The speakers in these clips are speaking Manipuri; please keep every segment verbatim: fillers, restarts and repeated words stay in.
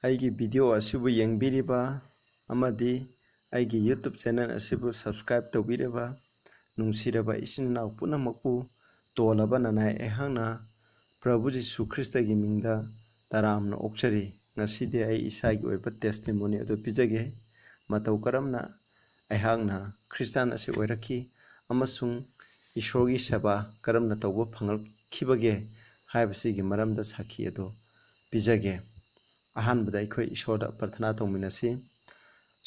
ꯑꯩꯒꯤ video ꯑꯁꯤꯕꯨ ꯌꯦꯡꯕꯤꯔꯤꯕ ꯑꯃꯗꯤ ꯑꯩꯒꯤ YouTube channel ꯑꯁꯤꯕꯨ subscribe ꯇꯧꯕꯤꯔꯤꯕ ꯅꯨꯡꯁꯤꯔꯕ ꯏꯆꯤꯟ ꯏꯅꯥꯎ ꯄꯨꯝꯅꯃꯛꯄꯨ ꯇꯣꯜꯂꯕ ꯅꯅꯥꯏ ꯑꯩꯍꯥꯛꯅ ꯄ꯭ꯔꯚꯨ ꯖꯤꯁꯨ ꯈ꯭ꯔꯤꯁꯇꯒꯤ ꯃꯤꯡꯗ ꯇꯔꯥꯝꯅ ꯑꯣꯛꯆꯔꯤ꯫ ꯉꯁꯤꯗꯤ ꯑꯩ ꯏꯁꯥꯒꯤ ꯑꯣꯏꯕ testimony ꯑꯗꯨ ꯄꯤꯖꯒꯦ꯫ ꯃꯇꯧ ꯀꯔꯝꯅ ꯑꯩꯍꯥꯛꯅ ꯈ꯭ꯔꯤꯁꯇꯥꯟ ꯑꯁꯤ ꯑꯣꯏꯔꯛꯈꯤ ꯑꯃꯁꯨꯡ ꯏꯁꯣꯔꯒꯤ ꯁꯦꯕꯥ ꯀꯔꯝꯅ ꯇꯧꯕ ꯐꯪꯂꯛꯈꯤꯕꯒꯦ ꯍꯥꯏꯕꯁꯤꯒꯤ ꯃꯔꯝꯗ ꯁꯥꯈꯤ ꯑꯗꯨ ꯄꯤꯖꯒꯦ꯫ ꯑꯍꯥꯟꯕꯗ ꯑꯩꯈꯣꯏ ꯏꯁꯣꯔꯗ ꯄ꯭ꯔꯊꯅꯥ ꯇꯧꯃꯤꯟꯅꯁꯤ꯫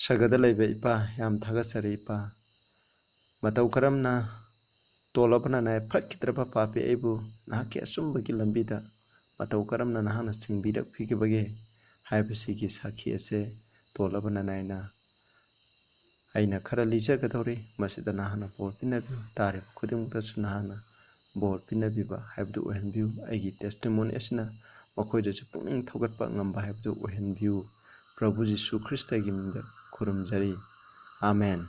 ꯁꯔꯒꯗ ꯂꯩꯕ ꯏꯄꯥ, ꯌꯥꯝ ꯊꯥꯒꯠꯆꯔꯤ ꯏꯄꯥ꯫ ꯃꯇꯧ ꯀꯔꯝꯅ ꯇꯣꯜꯂꯕ ꯅꯅꯥꯏ ꯐꯠꯈꯤꯗ꯭ꯔꯕ ꯄꯥꯄꯤ ꯑꯩꯕꯨ ꯅꯍꯥꯛꯀꯤ ꯑꯆꯨꯝꯕꯒꯤ ꯂꯝꯕꯤꯗ ꯃꯇꯧ ꯀꯔꯝꯅ ꯅꯍꯥꯛꯅ ꯆꯤꯡꯕꯤꯔꯛꯄꯤꯈꯤꯕꯒꯦ ꯍꯥꯏꯕꯁꯤꯒꯤ ꯁꯥꯈꯤ ꯑꯁꯦ ꯇꯣꯜꯂꯕ ꯅꯅꯥꯏꯅ ꯑꯩꯅ ꯈꯔ ꯂꯤꯖꯒꯗꯧꯔꯤ꯫ ꯃꯁꯤꯗ ꯅꯍꯥꯛꯅ ꯕꯣꯔ ꯄꯤꯅꯕꯤꯌꯨ꯫ ꯇꯥꯔꯤꯕ ꯈꯨꯗꯤꯡꯃꯛꯇꯁꯨ ꯅꯍꯥꯛꯅ ꯕꯣꯔ ꯄꯤꯅꯕꯤꯕ ꯍꯥꯏꯕꯗꯨ ꯑꯣꯏꯍꯟꯕꯤꯌꯨ꯫ ꯑꯩꯒꯤ testimony ꯑꯁꯤꯅ ꯃꯈꯣꯏꯗꯁꯨ ꯄꯨꯛꯅꯤꯡ ꯊꯧꯒꯠꯄ ꯉꯝꯕ ꯍꯥꯏꯕꯗꯨ ꯑꯣꯏꯍꯟꯕꯤꯌꯨ꯫ ꯄ꯭ꯔꯚꯨ ꯖꯤꯁꯨ ꯈ꯭ꯔꯤꯁꯇꯒꯤ ꯃꯤꯡꯗ ꯈꯨꯔꯨꯝꯖꯔꯤ꯫ ꯑꯥꯃꯦꯟ꯫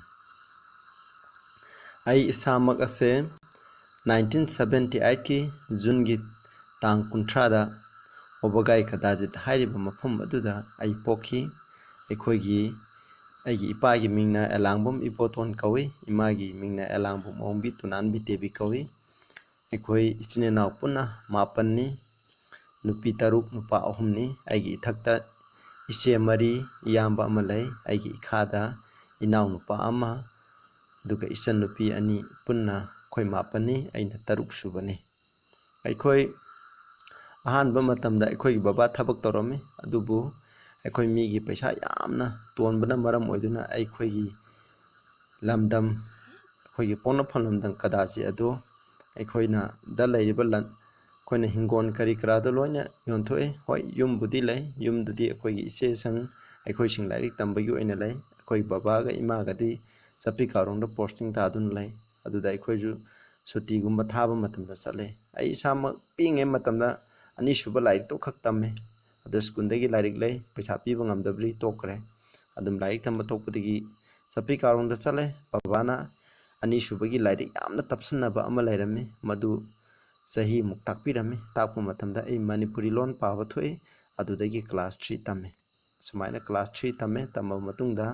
ꯑꯩ ꯏꯁꯥꯃꯛ ꯑꯁꯦ nineteen seventy eight ꯀꯤ June ꯒꯤ ꯇꯥꯡ ꯀꯨꯟꯊ꯭ꯔꯥꯗ ꯋꯥꯕꯒꯥꯏ ꯀꯗꯥꯖꯤꯠ ꯍꯥꯏꯔꯤꯕ ꯃꯐꯝ ꯑꯗꯨꯗ ꯑꯩ ꯄꯣꯛꯈꯤ꯫ ꯑꯩꯈꯣꯏꯒꯤ, ꯑꯩꯒꯤ ꯏꯄꯥꯒꯤ ꯃꯤꯡꯅ ꯑꯦꯂꯥꯡꯕꯝ ꯏꯕꯣꯇꯣꯟ ꯀꯧꯏ, ꯏꯃꯥꯒꯤ ꯃꯤꯡꯅ ꯑꯦꯂꯥꯡꯕꯝ ꯑꯣꯡꯕꯤ ꯇꯨꯅꯥꯟꯕꯤ ꯗꯦꯕꯤ ꯀꯧꯏ꯫ ꯑꯩꯈꯣꯏ ꯏꯆꯤꯟ ꯏꯅꯥꯎ ꯄꯨꯟꯅ ꯃꯥꯄꯟꯅꯤ, ꯅꯨꯄꯤ ꯇꯔꯨꯛ, ꯅꯨꯄꯥ ꯑꯍꯨꯝꯅꯤ꯫ ꯑꯩꯒꯤ ꯏꯊꯛꯇ ꯏꯆꯦ ꯃꯔꯤ, ꯏꯌꯥꯝꯕ ꯑꯃ ꯂꯩ꯫ ꯑꯩꯒꯤ ꯏꯈꯥꯗ ꯏꯅꯥꯎꯅꯨꯄꯥ ꯑꯃ, ꯑꯗꯨꯒ ꯏꯆꯟꯅꯨꯄꯤ ꯑꯅꯤ, ꯄꯨꯟꯅ ꯑꯩꯈꯣꯏ ꯃꯥꯄꯟꯅꯤ꯫ ꯑꯩꯅ ꯇꯔꯨꯛ ꯁꯨꯕꯅꯤ꯫ ꯑꯩꯈꯣꯏ ꯑꯍꯥꯟꯕ ꯃꯇꯝꯗ ꯑꯩꯈꯣꯏꯒꯤ ꯕꯕꯥ ꯊꯕꯛ ꯇꯧꯔꯝꯃꯤ, ꯑꯗꯨꯕꯨ ꯑꯩꯈꯣꯏ ꯃꯤꯒꯤ ꯄꯩꯁꯥ ꯌꯥꯝꯅ ꯇꯣꯟꯕꯅ ꯃꯔꯝ ꯑꯣꯏꯗꯨꯅ ꯑꯩꯈꯣꯏꯒꯤ ꯂꯝꯗꯝ, ꯑꯩꯈꯣꯏꯒꯤ ꯄꯣꯛꯅꯐꯝ ꯂꯝꯗꯝ ꯀꯗꯥꯆꯤ ꯑꯗꯨ ꯑꯩꯈꯣꯏꯅ ꯗ ꯂꯩꯔꯤꯕ ꯂꯟ-, ꯑꯩꯈꯣꯏꯅ ꯍꯤꯡꯒꯣꯜ ꯀꯔꯤ ꯀꯔꯥꯗꯣ ꯂꯣꯏꯅ ꯌꯣꯟꯊꯣꯛꯏ꯫ ꯍꯣꯏ, ꯌꯨꯝꯕꯨꯗꯤ ꯂꯩ, ꯌꯨꯝꯗꯨꯗꯤ ꯑꯩꯈꯣꯏꯒꯤ ꯏꯆꯦꯁꯤꯡ, ꯑꯩꯈꯣꯏꯁꯤꯡ ꯂꯥꯏꯔꯤꯛ ꯇꯝꯕꯒꯤ ꯑꯣꯏꯅ ꯂꯩ꯫ ꯑꯩꯈꯣꯏ ꯕꯕꯥꯒ ꯏꯃꯥꯒꯗꯤ ꯆꯄꯤ ꯀꯥꯔꯣꯡꯗ posting ꯇꯥꯗꯨꯅ ꯂꯩ꯫ ꯑꯗꯨꯗ ꯑꯩꯈꯣꯏꯁꯨ ꯁꯨꯇꯤꯒꯨꯝꯕ ꯊꯥꯕ ꯃꯇꯝꯗ ꯆꯠꯂꯦ꯫ ꯑꯩ ꯏꯁꯥꯃꯛ ꯄꯤꯛꯏꯉꯩ ꯃꯇꯝꯗ ꯑꯅꯤꯁꯨꯕ ꯂꯥꯏꯔꯤꯛꯇꯣ ꯈꯛ ꯇꯝꯃꯦ꯫ ꯑꯗꯣ ꯁ꯭ꯀꯨꯜꯗꯒꯤ ꯂꯥꯏꯔꯤꯛ ꯂꯩ, ꯄꯩꯁꯥ ꯄꯤꯕ ꯉꯝꯗꯕꯗꯒꯤ ꯇꯣꯛꯈ꯭ꯔꯦ꯫ ꯑꯗꯨꯝ ꯂꯥꯏꯔꯤꯛ ꯇꯝꯕ ꯊꯣꯛꯄꯗꯒꯤ ꯆꯄꯤ ꯀꯥꯔꯣꯡꯗ ꯆꯠꯂꯦ꯫ ꯕꯕꯥꯅ ꯑꯅꯤꯁꯨꯕꯒꯤ ꯂꯥꯏꯔꯤꯛ ꯌꯥꯝꯅ ꯇꯞꯁꯤꯟꯅꯕ ꯑꯃ ꯂꯩꯔꯝꯃꯤ, ꯃꯗꯨ ꯆꯍꯤꯃꯨꯛ ꯇꯥꯛꯄꯤꯔꯝꯃꯤ꯫ ꯇꯥꯛꯄ ꯃꯇꯝꯗ ꯑꯩ ꯃꯅꯤꯄꯨꯔꯤ ꯂꯣꯟ ꯄꯥꯕ ꯊꯣꯛꯏ꯫ ꯑꯗꯨꯗꯒꯤ class three ꯇꯝꯃꯤ꯫ ꯁꯨꯃꯥꯏꯅ class three ꯇꯝꯃꯦ꯫ ꯇꯝꯃꯕ ꯃꯇꯨꯡꯗ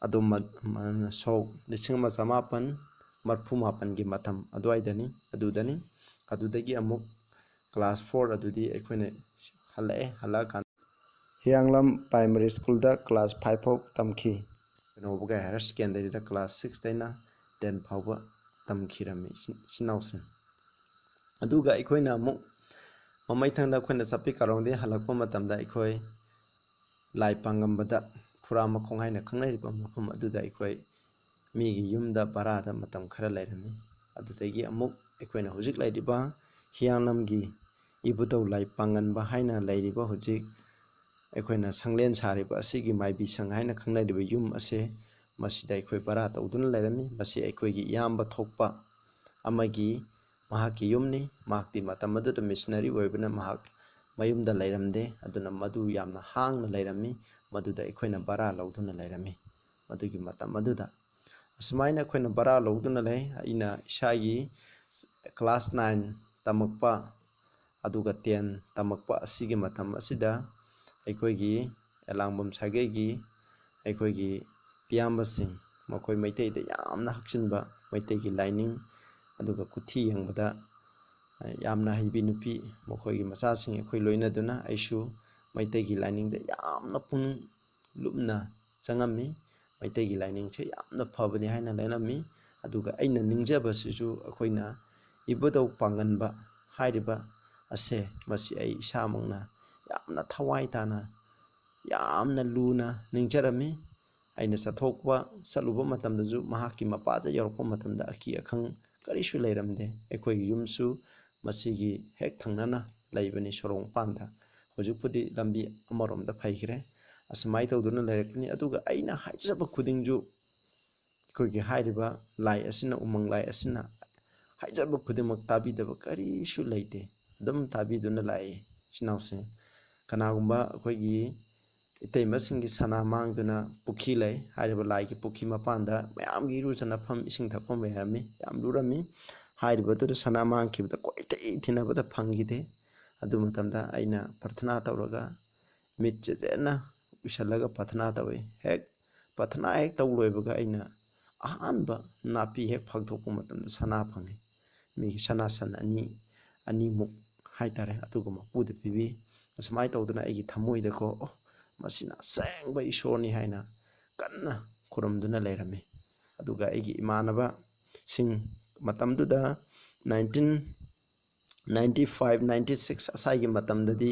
ꯑꯗꯨꯝ ꯃ-, ꯃ-, ꯁꯣꯛ ꯂꯤꯁꯤꯡ ꯑꯃ ꯆꯃꯥꯄꯟ ꯃꯔꯐꯨ ꯃꯥꯄꯟꯒꯤ ꯃꯇꯝ ꯑꯗꯨꯋꯥꯏꯗꯅꯤ, ꯑꯗꯨꯗꯅꯤ꯫ ꯑꯗꯨꯗꯒꯤ ꯑꯃꯨꯛ class four ꯑꯗꯨꯗꯤ ꯑꯩꯈꯣꯏꯅ ꯍꯜꯂꯛꯑꯦ꯫ ꯍꯜꯂꯛꯑꯀꯥꯟꯗ ꯍꯤꯌꯥꯡꯂꯝ Primary Schoolꯗ class five ꯐꯥꯎ ꯇꯝꯈꯤ꯫ ꯇꯦꯡꯅꯧꯄꯜ Higher Secondaryꯗ class sixꯇꯩꯅ ten ꯐꯥꯎꯕ ꯇꯝꯈꯤꯔꯝꯃꯤ ꯏꯆꯤꯟ-, ꯏꯆꯤꯟ ꯏꯅꯥꯎꯁꯤꯡ꯫ ꯑꯗꯨꯒ ꯑꯩꯈꯣꯏꯅ ꯑꯃꯨꯛ ꯃꯃꯩꯊꯪꯗ ꯑꯩꯈꯣꯏꯅ ꯆꯞꯄꯤ ꯀꯥꯔꯣꯡꯗꯒꯤ ꯍꯜꯂꯛꯄ ꯃꯇꯝꯗ ꯑꯩꯈꯣꯏ ꯂꯥꯏ ꯄꯥꯡꯉꯝꯕꯗ, ꯐꯨꯔꯥꯃꯈꯣꯡ ꯍꯥꯏꯅ ꯈꯪꯅꯔꯤꯕ ꯃꯐꯝ ꯑꯗꯨꯗ ꯑꯩꯈꯣꯏ ꯃꯤꯒꯤ ꯌꯨꯝꯗ ꯚꯔꯥꯗ ꯃꯇꯝ ꯈꯔ ꯂꯩꯔꯝꯃꯤ꯫ ꯑꯗꯨꯗꯒꯤ ꯑꯃꯨꯛ ꯑꯩꯈꯣꯏꯅ ꯍꯧꯖꯤꯛ ꯂꯩꯔꯤꯕ ꯍꯤꯌꯥꯡꯂꯝꯒꯤ ꯏꯕꯨꯙꯧ ꯂꯥꯏ ꯄꯥꯡꯉꯟꯕ ꯍꯥꯏꯅ ꯂꯩꯔꯤꯕ ꯍꯧꯖꯤꯛ ꯑꯩꯈꯣꯏꯅ ꯁꯪꯂꯦꯟ ꯁꯥꯔꯤꯕ ꯑꯁꯤꯒꯤ ꯃꯥꯏꯕꯤ ꯁꯪ ꯍꯥꯏꯅ ꯈꯪꯅꯔꯤꯕ ꯌꯨꯝ ꯑꯁꯦ, ꯃꯁꯤꯗ ꯑꯩꯈꯣꯏ ꯚꯔꯥ ꯇꯧꯗꯨꯅ ꯂꯩꯔꯝꯃꯤ꯫ ꯃꯁꯤ ꯑꯩꯈꯣꯏꯒꯤ ꯏꯌꯥꯝꯕ ꯊꯣꯛꯄ ꯑꯃꯒꯤ, ꯃꯍꯥꯛꯀꯤ ꯌꯨꯝꯅꯤ꯫ ꯃꯍꯥꯛꯇꯤ ꯃꯇꯝ ꯑꯗꯨꯗ missionary ꯑꯣꯏꯕꯅ ꯃꯍꯥꯛ ꯃꯌꯨꯝꯗ ꯂꯩꯔꯝꯗꯦ꯫ ꯑꯗꯨꯅ ꯃꯗꯨ ꯌꯥꯝꯅ ꯍꯥꯡꯅ ꯂꯩꯔꯝꯃꯤ꯫ ꯃꯗꯨꯗ ꯑꯩꯈꯣꯏꯅ ꯚꯔꯥ ꯂꯧꯗꯨꯅ ꯂꯩꯔꯝꯃꯤ꯫ ꯃꯗꯨꯒꯤ ꯃꯇꯝ ꯑꯗꯨꯗ ꯑꯁꯨꯃꯥꯏꯅ ꯑꯩꯈꯣꯏꯅ ꯚꯔꯥ ꯂꯧꯗꯨꯅ ꯂꯩ꯫ ꯑꯩꯅ ꯏꯁꯥꯒꯤ class nine ꯇꯝꯃꯛꯄ, ꯑꯗꯨꯒ ten ꯇꯝꯃꯛꯄ ꯑꯁꯤꯒꯤ ꯃꯇꯝ ꯑꯁꯤꯗ ꯑꯩꯈꯣꯏꯒꯤ ꯑꯦꯂꯥꯡꯕꯝ ꯁꯥꯒꯩꯒꯤ ꯑꯩꯈꯣꯏꯒꯤ ꯏꯌꯥꯝꯕꯁꯤꯡ, ꯃꯈꯣꯏ ꯃꯩꯇꯩꯗ ꯌꯥꯝꯅ ꯍꯛꯆꯤꯟꯕ, ꯃꯩꯇꯩꯒꯤ ꯂꯥꯏꯅꯤꯡ ꯑꯗꯨꯒ ꯀꯨꯊꯤ ꯌꯦꯡꯕꯗ ꯌꯥꯝꯅ ꯍꯩꯕꯤ ꯅꯨꯄꯤ, ꯃꯈꯣꯏꯒꯤ ꯃꯆꯥꯁꯤꯡ ꯑꯩꯈꯣꯏ ꯂꯣꯏꯅꯗꯨꯅ ꯑꯩꯁꯨ ꯃꯩꯇꯩꯒꯤ ꯂꯥꯏꯅꯤꯡꯗ ꯌꯥꯝꯅ ꯄꯨꯛꯅꯤꯡ ꯂꯨꯞꯅ ꯆꯪꯉꯝꯃꯤ꯫ ꯃꯩꯇꯩꯒꯤ ꯂꯥꯏꯅꯤꯡꯁꯦ ꯌꯥꯝꯅ ꯐꯕꯅꯤ ꯍꯥꯏꯅ ꯂꯧꯔꯝꯃꯤ꯫ ꯑꯗꯨꯒ ꯑꯩꯅ ꯅꯤꯡꯖꯕꯁꯤꯁꯨ ꯑꯩꯈꯣꯏꯅ ꯏꯕꯨꯙꯧ ꯄꯥꯡꯒꯟꯕ ꯍꯥꯏꯔꯤꯕ ꯑꯁꯦ, ꯃꯁꯤ ꯑꯩ ꯏꯁꯥꯃꯛꯅ ꯌꯥꯝꯅ ꯊꯋꯥꯏ ꯇꯥꯅ, ꯌꯥꯝꯅ ꯂꯨꯅ ꯅꯤꯡꯖꯔꯝꯃꯤ꯫ ꯑꯩꯅ ꯆꯠꯊꯣꯛꯄ ꯆꯠꯂꯨꯕ ꯃꯇꯝꯗꯁꯨ ꯃꯍꯥꯛꯀꯤ ꯃꯄꯥꯗ ꯌꯧꯔꯛꯄ ꯃꯇꯝꯗ ꯑꯀꯤ ꯑꯈꯪ ꯀꯔꯤꯁꯨ ꯂꯩꯔꯝꯗꯦ꯫ ꯑꯩꯈꯣꯏꯒꯤ ꯌꯨꯝꯁꯨ ꯃꯁꯤꯒꯤ ꯍꯦꯛ ꯊꯪꯅꯅ ꯂꯩꯕꯅꯤ, ꯁꯣꯔꯣꯛ ꯃꯄꯥꯟꯗ꯫ ꯍꯧꯖꯤꯛꯄꯨꯗꯤ ꯂꯝꯕꯤ ꯑꯃꯔꯣꯝꯗ ꯐꯩꯈ꯭ꯔꯦ꯫ ꯑꯁꯨꯃꯥꯏꯅ ꯇꯧꯗꯨꯅ ꯂꯩꯔꯛꯄꯅꯤ꯫ ꯑꯗꯨꯒ ꯑꯩꯅ ꯍꯥꯏꯖꯕ ꯈꯨꯗꯤꯡꯁꯨ ꯑꯩꯈꯣꯏꯒꯤ ꯍꯥꯏꯔꯤꯕ ꯂꯥꯏ ꯑꯁꯤꯅ, ꯎꯃꯪ ꯂꯥꯏ ꯑꯁꯤꯅ ꯍꯥꯏꯖꯕ ꯈꯨꯗꯤꯡꯃꯛ ꯇꯥꯕꯤꯗꯕ ꯀꯔꯤꯁꯨ ꯂꯩꯇꯦ꯫ ꯑꯗꯨꯝ ꯇꯥꯕꯤꯗꯨꯅ ꯂꯥꯛꯏ ꯏꯆꯤꯟ ꯏꯅꯥꯎꯁꯤꯡ꯫ ꯀꯅꯥꯒꯨꯝꯕ ꯑꯩꯈꯣꯏꯒꯤ ꯏꯇꯩꯃꯁꯤꯡꯒꯤ ꯁꯅꯥ ꯃꯥꯡꯗꯨꯅ ꯄꯨꯈ꯭ꯔꯤ ꯂꯩ꯫ ꯍꯥꯏꯔꯤꯕ ꯂꯥꯏꯒꯤ ꯄꯨꯈ꯭ꯔꯤ ꯃꯄꯥꯟꯗ ꯃꯌꯥꯝꯒꯤ ꯏꯔꯨꯖꯅꯐꯝ, ꯏꯁꯤꯡ ꯊꯛꯐꯝ ꯂꯩꯔꯝꯃꯤ, ꯌꯥꯝ ꯂꯨꯔꯝꯃꯤ꯫ ꯍꯥꯏꯔꯤꯕꯗꯨꯗ ꯁꯅꯥ ꯃꯥꯡꯈꯤꯕꯗ ꯀꯣꯏꯊꯤ ꯊꯤꯅꯕꯗ ꯐꯪꯈꯤꯗꯦ꯫ ꯑꯗꯨ ꯃꯇꯝꯗ ꯑꯩꯅ ꯄ꯭ꯔꯊꯅꯥ ꯇꯧꯔꯒ ꯃꯤꯠꯁꯦ ꯆꯦꯠꯅ ꯎꯏꯁꯜꯂꯒ ꯄ꯭ꯔꯊꯅꯥ ꯇꯧꯏ꯫ ꯍꯦꯛ ꯄ꯭ꯔꯊꯅꯥ ꯍꯦꯛ ꯇꯧ ꯂꯣꯏꯕꯒ ꯑꯩꯅ ꯑꯍꯥꯟꯕ ꯅꯥꯄꯤ ꯍꯦꯛ ꯐꯥꯛꯊꯣꯛꯄ ꯃꯇꯝꯗ ꯁꯅꯥ ꯐꯪꯉꯤ꯫ ꯃꯤꯒꯤ ꯁꯅꯥ ꯁꯟ ꯑꯅꯤ, ꯑꯅꯤꯃꯨꯛ ꯍꯥꯏꯇꯥꯔꯦ, ꯑꯗꯨꯒ ꯃꯄꯨꯗ ꯄꯤꯕꯤ꯫ ꯑꯁꯨꯃꯥꯏꯅ ꯇꯧꯗꯅ ꯑꯩꯒꯤ ꯊꯃꯣꯏꯗꯀꯣ, "ꯑꯣ, ꯃꯁꯤꯅ ꯑꯁꯦꯡꯕ ꯏꯁꯣꯔꯅꯤ" ꯍꯥꯏꯅ ꯀꯟꯅ ꯈꯨꯔꯨꯝꯗꯨꯅ ꯂꯩꯔꯝꯃꯤ꯫ ꯑꯗꯨꯒ ꯑꯩꯒꯤ ꯏꯃꯥꯟꯅꯕꯁꯤꯡ, ꯃꯇꯝꯗꯨꯗ nineteen ninety five ninety six ꯑꯁꯥꯏꯒꯤ ꯃꯇꯝꯗꯗꯤ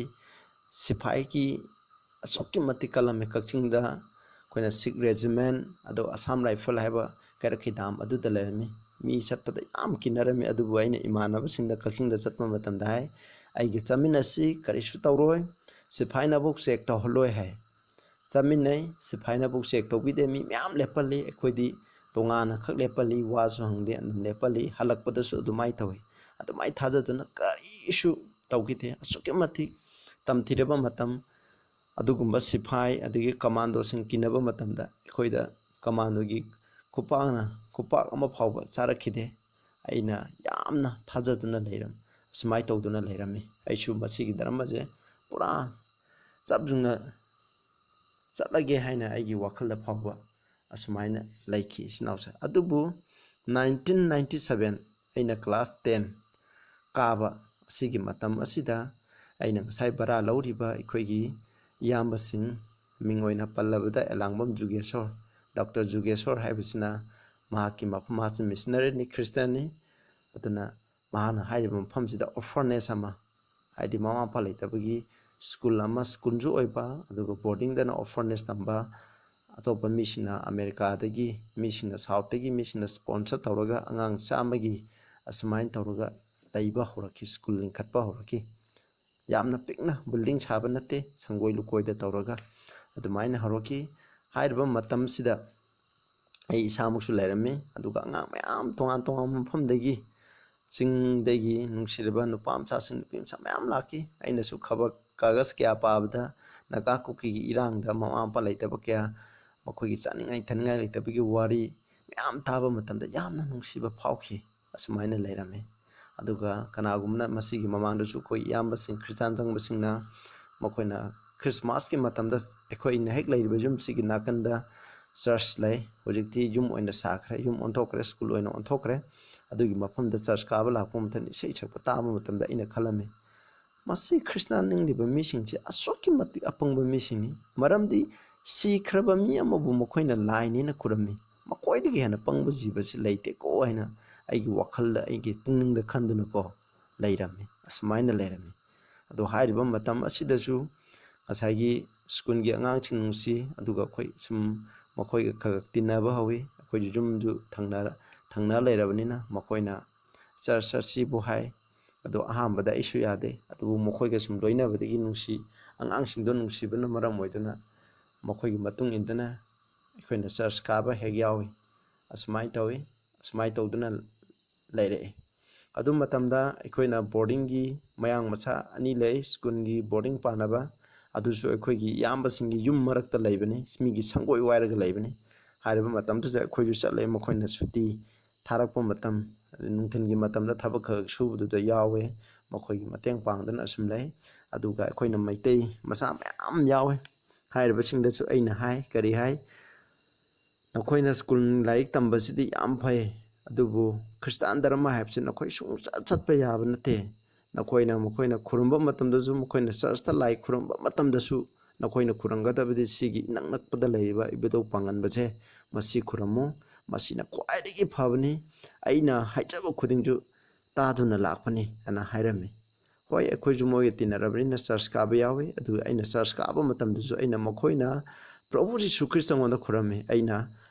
ꯁꯤꯐꯥꯏꯒꯤ ꯑꯁꯨꯛꯀꯤ ꯃꯇꯤꯛ ꯀꯜꯂꯝꯃꯤ ꯀꯛꯆꯤꯡꯗ꯫ ꯑꯩꯈꯣꯏꯅ Sikh Regiment, ꯑꯗꯣ Assam Rifle ꯍꯥꯏꯕ ꯀꯩꯔꯛꯈꯤ ꯗꯥꯝ ꯑꯗꯨꯗ ꯂꯩꯔꯝꯃꯤ꯫ ꯃꯤ ꯆꯠꯄꯗ ꯌꯥꯝ ꯀꯤꯅꯔꯝꯃꯤ, ꯑꯗꯨꯕꯨ ꯑꯩꯅ ꯏꯃꯥꯟꯅꯕꯁꯤꯡꯗ ꯀꯛꯆꯤꯡꯗ ꯆꯠꯄ ꯃꯇꯝꯗ ꯍꯥꯏ, "ꯑꯩꯒ ꯆꯠꯃꯤꯟꯅꯁꯤ, ꯀꯔꯤꯁꯨ ꯇꯧꯔꯣꯏ, ꯁꯤꯐꯥꯏꯅꯕꯨ check ꯇꯧꯍꯜꯂꯣꯏ" ꯍꯥꯏ꯫ ꯆꯠꯃꯤꯟꯅꯩ, ꯁꯤꯐꯥꯏꯅꯕꯨ check ꯇꯧꯕꯤꯗꯦ, ꯃꯤ ꯃꯌꯥꯝ ꯂꯦꯞꯍꯜꯂꯤ꯫ ꯑꯩꯈꯣꯏꯗꯤ ꯇꯣꯉꯥꯟꯅ ꯈꯛ ꯂꯦꯞꯍꯜꯂꯤ, ꯋꯥꯁꯨ ꯍꯪꯗꯦ, ꯑꯗꯨꯝ ꯂꯦꯞꯍꯜꯂꯤ꯫ ꯍꯜꯂꯛꯄꯗꯁꯨ ꯑꯗꯨꯃꯥꯏꯅ ꯇꯧꯏ꯫ ꯑꯗꯨꯃꯥꯏꯅ ꯊꯥꯖꯗꯨꯅ ꯀꯔꯤꯁꯨ ꯇꯧꯈꯤꯗꯦ꯫ ꯑꯁꯨꯛꯀꯤ ꯃꯇꯤꯛ ꯇꯝꯊꯤꯔꯕ ꯃꯇꯝ, ꯑꯗꯨꯒꯨꯝꯕ ꯁꯤꯐꯥꯏ ꯑꯗꯒꯤ ꯀꯃꯥꯟꯗꯣꯁꯤꯡ ꯀꯤꯅꯕ ꯃꯇꯝꯗ ꯑꯩꯈꯣꯏꯗ ꯀꯃꯥꯟꯗꯣꯒꯤ ꯈꯨꯄꯥꯛꯅ, ꯈꯨꯄꯥꯛ ꯑꯃ ꯐꯥꯎꯕ ꯆꯥꯔꯛꯈꯤꯗꯦ꯫ ꯑꯩꯅ ꯌꯥꯝꯅ ꯊꯥꯖꯗꯨꯅ ꯂꯩꯔꯝ-, ꯑꯁꯨꯃꯥꯏꯅ ꯇꯧꯗꯨꯅ ꯂꯩꯔꯝꯃꯤ꯫ ꯑꯩꯁꯨ ꯃꯁꯤꯒꯤ ꯙꯔꯃꯁꯦ ꯄꯨꯔꯥ ꯆꯞ ꯌꯨꯡꯅ ꯆꯠꯂꯒꯦ ꯍꯥꯏꯅ ꯑꯩꯒꯤ ꯋꯥꯈꯜꯗ ꯐꯥꯎꯕ ꯑꯁꯨꯃꯥꯏꯅ ꯂꯩꯈꯤ ꯏꯆꯤꯟ ꯏꯅꯥꯎꯁꯦ꯫ ꯑꯗꯨꯕꯨ nineteen ninety seven ꯑꯩꯅ class ten ꯀꯥꯕ ꯑꯁꯤꯒꯤ ꯃꯇꯝ ꯑꯁꯤꯗ ꯑꯩꯅ ꯉꯁꯥꯏ ꯕꯔꯥ ꯂꯧꯔꯤꯕ ꯑꯩꯈꯣꯏꯒꯤ ꯏꯌꯥꯝꯕꯁꯤꯡ, ꯃꯤꯡ ꯑꯣꯏꯅ ꯄꯜꯂꯕꯗ ꯑꯦꯂꯥꯡꯕꯝ ꯖꯨꯒꯦꯁꯣꯔ, ꯗꯣꯛꯇꯔ ꯖꯨꯒꯦꯁꯣꯔ ꯍꯥꯏꯕꯁꯤꯅ ꯃꯍꯥꯛꯀꯤ ꯃꯐꯝ, ꯃꯍꯥꯛꯁꯤ ꯃꯤꯁꯅꯔꯤꯅꯤ, ꯈ꯭ꯔꯤꯁꯇꯤꯌꯥꯟꯅꯤ꯫ ꯑꯗꯨꯅ ꯃꯍꯥꯛꯅ ꯍꯥꯏꯔꯤꯕ ꯃꯐꯝꯁꯤꯗ orphanage ꯑꯃ, ꯍꯥꯏꯗꯤ ꯃꯃꯥ ꯃꯄꯥ ꯂꯩꯇꯕꯒꯤ ꯁ꯭ꯀꯨꯜ ꯑꯃ, ꯁ꯭ꯀꯨꯜꯁꯨ ꯑꯣꯏꯕ, ꯑꯗꯨꯒ ꯕꯣꯔꯗꯤꯡꯗꯅ orphanage ꯊꯝꯕ, ꯑꯇꯣꯞꯄ ꯃꯤꯁꯤꯡꯅ ꯑꯃꯦꯔꯤꯀꯥꯗꯒꯤ ꯃꯤꯁꯤꯡꯅ, ꯁꯥꯎꯠꯇꯒꯤ ꯃꯤꯁꯤꯡꯅ sponsor ꯇꯧꯔꯒ ꯑꯉꯥꯡ ꯆꯥꯝꯃꯒꯤ ꯑꯁꯨꯃꯥꯏꯅ ꯇꯧꯔꯒ ꯂꯩꯕ ꯍꯧꯔꯛꯈꯤ, ꯁ꯭ꯀꯨꯜ ꯂꯤꯡꯈꯠꯄ ꯍꯧꯔꯛꯈꯤ꯫ ꯌꯥꯝꯅ ꯄꯤꯛꯅ, building ꯁꯥꯕ ꯅꯠꯇꯦ, ꯁꯪꯒꯣꯏ ꯂꯨꯀꯣꯏꯗ ꯇꯧꯔꯒ ꯑꯗꯨꯃꯥꯏꯅ ꯍꯧꯔꯛꯈꯤ꯫ ꯍꯥꯏꯔꯤꯕ ꯃꯇꯝꯁꯤꯗ ꯑꯩ ꯏꯁꯥꯃꯛꯁꯨ ꯂꯩꯔꯝꯃꯤ, ꯑꯗꯨꯒ ꯑꯉꯥꯡ ꯃꯌꯥꯝ ꯇꯣꯉꯥꯟ ꯇꯣꯉꯥꯟꯕ ꯃꯐꯝꯗꯒꯤ, ꯆꯤꯡꯗꯒꯤ ꯅꯨꯡꯁꯤꯔꯕ ꯅꯨꯄꯥ ꯃꯆꯥꯁꯤꯡ, ꯅꯨꯄꯤ ꯃꯆꯥ ꯃꯌꯥꯝ ꯂꯥꯛꯈꯤ꯫ ꯑꯩꯅꯁꯨ ꯈꯕꯔ ꯀꯥꯒꯖ ꯀꯌꯥ ꯄꯥꯕꯗ ꯅꯥꯒꯥ ꯀꯨꯀꯤꯒꯤ ꯏꯔꯥꯡꯗ ꯃꯃꯥ ꯃꯄꯥ ꯂꯩꯇꯕ ꯀꯌꯥ, ꯃꯈꯣꯏꯒꯤ ꯆꯥꯅꯤꯡꯉꯥꯏ ꯊꯛꯅꯤꯡꯉꯥꯏ ꯂꯩꯇꯕꯒꯤ ꯋꯥꯔꯤ ꯃꯌꯥꯝ ꯇꯥꯕ ꯃꯇꯝꯗ ꯌꯥꯝꯅ ꯅꯨꯡꯁꯤꯕ ꯐꯥꯎꯈꯤ꯫ ꯑꯁꯨꯃꯥꯏꯅ ꯂꯩꯔꯝꯃꯤ꯫ ꯑꯗꯨꯒ ꯀꯅꯥꯒꯨꯝꯕꯅ ꯃꯁꯤꯒꯤ ꯃꯃꯥꯡꯗꯁꯨ ꯑꯩꯈꯣꯏ ꯏꯌꯥꯝꯕꯁꯤꯡ, ꯈ꯭ꯔꯤꯁꯇꯥꯟ ꯆꯪꯕꯁꯤꯡꯅ ꯃꯈꯣꯏꯅ ꯈ꯭ꯔꯤꯁꯃꯥꯁꯀꯤ ꯃꯇꯝꯗ ꯑꯩꯈꯣꯏꯅ ꯍꯦꯛ ꯂꯩꯔꯤꯕ ꯌꯨꯝꯁꯤꯒꯤ ꯅꯥꯀꯟꯗ ꯆꯔꯆ ꯂꯩ꯫ ꯍꯧꯖꯤꯛꯇꯤ ꯌꯨꯝ ꯑꯣꯏꯅ ꯁꯥꯈ꯭ꯔꯦ, ꯌꯨꯝ ꯑꯣꯟꯊꯣꯛꯈ꯭ꯔꯦ, ꯁ꯭ꯀꯨꯜ ꯑꯣꯏꯅ ꯑꯣꯟꯊꯣꯛꯈ꯭ꯔꯦ꯫ ꯑꯗꯨꯒꯤ ꯃꯐꯝꯗ ꯆꯔꯆ ꯀꯥꯕ ꯂꯥꯛꯄ ꯃꯇꯝꯗ ꯏꯁꯩ ꯁꯛꯄ ꯇꯥꯕ ꯃꯇꯝꯗ ꯑꯩꯅ ꯈꯜꯂꯝꯃꯤ, "ꯃꯁꯤ ꯈ꯭ꯔꯤꯁꯇꯥꯟ ꯅꯤꯡꯂꯤꯕ ꯃꯤꯁꯤꯡꯁꯦ ꯑꯁꯨꯛꯀꯤ ꯃꯇꯤꯛ ꯑꯄꯪꯕ ꯃꯤꯁꯤꯡꯅꯤ, ꯃꯔꯝꯗꯤ ꯁꯤꯈ꯭ꯔꯕ ꯃꯤ ꯑꯃꯕꯨ ꯃꯈꯣꯏꯅ ꯂꯥꯏꯅꯦꯅ ꯈꯨꯔꯝꯃꯤ, ꯃꯈꯣꯏꯗꯒꯤ ꯍꯦꯟꯅ ꯄꯪꯕ ꯖꯤꯕꯁꯤ ꯂꯩꯇꯦꯀꯣ" ꯍꯥꯏꯅ ꯑꯩꯒꯤ ꯋꯥꯈꯜꯗ, ꯑꯩꯒꯤ ꯄꯨꯛꯅꯤꯡꯗ ꯈꯟꯗꯨꯅꯀꯣ ꯂꯩꯔꯝꯃꯤ, ꯑꯁꯨꯃꯥꯏꯅ ꯂꯩꯔꯝꯃꯤ꯫ ꯑꯗꯣ ꯍꯥꯏꯔꯤꯕ ꯃꯇꯝ ꯑꯁꯤꯗꯁꯨ ꯉꯁꯥꯏꯒꯤ ꯁ꯭ꯀꯨꯜꯒꯤ ꯑꯉꯥꯡꯁꯤꯡ ꯅꯨꯡꯁꯤ, ꯑꯗꯨꯒ ꯑꯩꯈꯣꯏ ꯁꯨꯝ ꯃꯈꯣꯏꯒ ꯈꯔ ꯈꯔ ꯇꯤꯟꯅꯕ ꯍꯧꯋꯤ꯫ ꯑꯩꯈꯣꯏꯁꯨ ꯌꯨꯝꯗꯨ ꯊꯪꯅ, ꯊꯪꯅ ꯂꯩꯔꯕꯅꯤꯅ ꯃꯈꯣꯏꯅ ꯆꯔꯆ ꯆꯠꯁꯤꯕꯨ ꯍꯥꯏ꯫ ꯑꯗꯣ ꯑꯍꯥꯟꯕꯗ ꯑꯩꯁꯨ ꯌꯥꯗꯦ, ꯑꯗꯨꯕꯨ ꯃꯈꯣꯏꯒ ꯁꯨꯝ ꯂꯣꯏꯅꯕꯗꯒꯤ ꯅꯨꯡꯁꯤ, ꯑꯉꯥꯡꯁꯤꯡꯗꯣ ꯅꯨꯡꯁꯤꯕꯅ ꯃꯔꯝ ꯑꯣꯏꯗꯨꯅ ꯃꯈꯣꯏꯒꯤ ꯃꯇꯨꯡ ꯏꯟꯗꯨꯅ ꯑꯩꯈꯣꯏꯅ ꯆꯔꯆ ꯀꯥꯕ ꯍꯦꯛ ꯌꯥꯎꯏ꯫ ꯑꯁꯨꯃꯥꯏꯅ ꯇꯧꯏ, ꯑꯁꯨꯃꯥꯏꯅ ꯇꯧꯗꯨꯅ ꯂꯩꯔꯛꯏ꯫ ꯑꯗꯨ ꯃꯇꯝꯗ ꯑꯩꯈꯣꯏꯅ ꯕꯣꯔꯗꯤꯡꯒꯤ, ꯃꯌꯥꯡ ꯃꯆꯥ ꯑꯅꯤ ꯂꯩ ꯁ꯭ꯀꯨꯜꯒꯤ ꯕꯣꯔꯗꯤꯡ ꯄꯥꯅꯕ, ꯑꯗꯨꯁꯨ ꯑꯩꯈꯣꯏꯒꯤ ꯏꯌꯥꯝꯕꯁꯤꯡꯒꯤ ꯌꯨꯝ ꯃꯔꯛꯇ ꯂꯩꯕꯅꯤ, ꯃꯤꯒꯤ ꯁꯪꯒꯣꯏ ꯋꯥꯏꯔꯒ ꯂꯩꯕꯅꯤ꯫ ꯍꯥꯏꯔꯤꯕ ꯃꯇꯝꯗꯨꯗ ꯑꯩꯈꯣꯏꯁꯨ ꯆꯠꯂꯦ, ꯃꯈꯣꯏꯅ ꯁꯨꯇꯤ ꯊꯥꯔꯛꯄ ꯃꯇꯝ, ꯅꯨꯡꯊꯤꯜꯒꯤ ꯃꯇꯝꯗ ꯊꯕꯛ ꯈꯔ ꯁꯨꯕꯗꯨꯗ ꯌꯥꯎꯋꯦ, ꯃꯈꯣꯏꯒꯤ ꯃꯇꯦꯡ ꯄꯥꯡꯗꯨꯅ ꯑꯁꯨꯝ ꯂꯩ꯫ ꯑꯗꯨꯒ ꯑꯩꯈꯣꯏꯅ ꯃꯩꯇꯩ ꯃꯆꯥ ꯃꯌꯥꯝ ꯌꯥꯎꯋꯦ꯫ ꯍꯥꯏꯔꯤꯕꯁꯤꯡꯗꯁꯨ ꯑꯩꯅ ꯍꯥꯏ, ꯀꯔꯤ ꯍꯥꯏ, "ꯅꯈꯣꯏꯅ ꯁ꯭ꯀꯨꯜ ꯂꯥꯏꯔꯤꯛ ꯇꯝꯕꯁꯤꯗꯤ ꯌꯥꯝ ꯐꯩ, ꯑꯗꯨꯕꯨ ꯈ꯭ꯔꯤꯁꯇꯥꯟ ꯙꯔꯃ ꯍꯥꯏꯕꯁꯤ ꯅꯈꯣꯏ ꯁꯨꯡꯆꯠ ꯆꯠꯄ ꯌꯥꯕ ꯅꯠꯇꯦ꯫ ꯅꯈꯣꯏꯅ, ꯃꯈꯣꯏꯅ ꯈꯨꯔꯨꯝꯕ ꯃꯇꯝꯗꯁꯨ, ꯃꯈꯣꯏꯅ ꯆꯔꯆꯇ ꯂꯥꯏ ꯈꯨꯔꯨꯝꯕ ꯃꯇꯝꯗꯁꯨ ꯅꯈꯣꯏꯅ ꯈꯨꯔꯨꯝꯒꯗꯕꯗꯤ ꯁꯤꯒꯤ ꯏꯅꯛ ꯅꯛꯄꯗ ꯂꯩꯔꯤꯕ ꯏꯕꯨꯙꯧ ꯄꯥꯡꯒꯟꯕꯁꯦ, ꯃꯁꯤ ꯈꯨꯔꯨꯝꯃꯨ, ꯃꯁꯤꯅ ꯈ꯭ꯋꯥꯏꯗꯒꯤ ꯐꯕꯅꯤ꯫ ꯑꯩꯅ ꯍꯥꯏꯖꯕ ꯈꯨꯗꯤꯡꯁꯨ ꯇꯥꯗꯨꯅ ꯂꯥꯛꯄꯅꯤ" ꯍꯥꯏꯅ ꯍꯥꯏꯔꯝꯃꯤ꯫ ꯍꯣꯏ, ꯑꯩꯈꯣꯏꯁꯨ ꯃꯣꯏꯒ ꯇꯤꯟꯅꯔꯕꯅꯤꯅ ꯆꯔꯆ ꯀꯥꯕ ꯌꯥꯎꯏ꯫ ꯑꯗꯨꯒ ꯑꯩꯅ ꯆꯔꯆ ꯀꯥꯕ ꯃꯇꯝꯗꯁꯨ ꯑꯩꯅ ꯃꯈꯣꯏꯅ ꯄ꯭ꯔꯚꯨ ꯖꯤꯁꯨ ꯈ꯭ꯔꯤꯁꯇꯉꯣꯟꯗ ꯈꯨꯔꯝꯃꯤ, ꯑꯩꯅ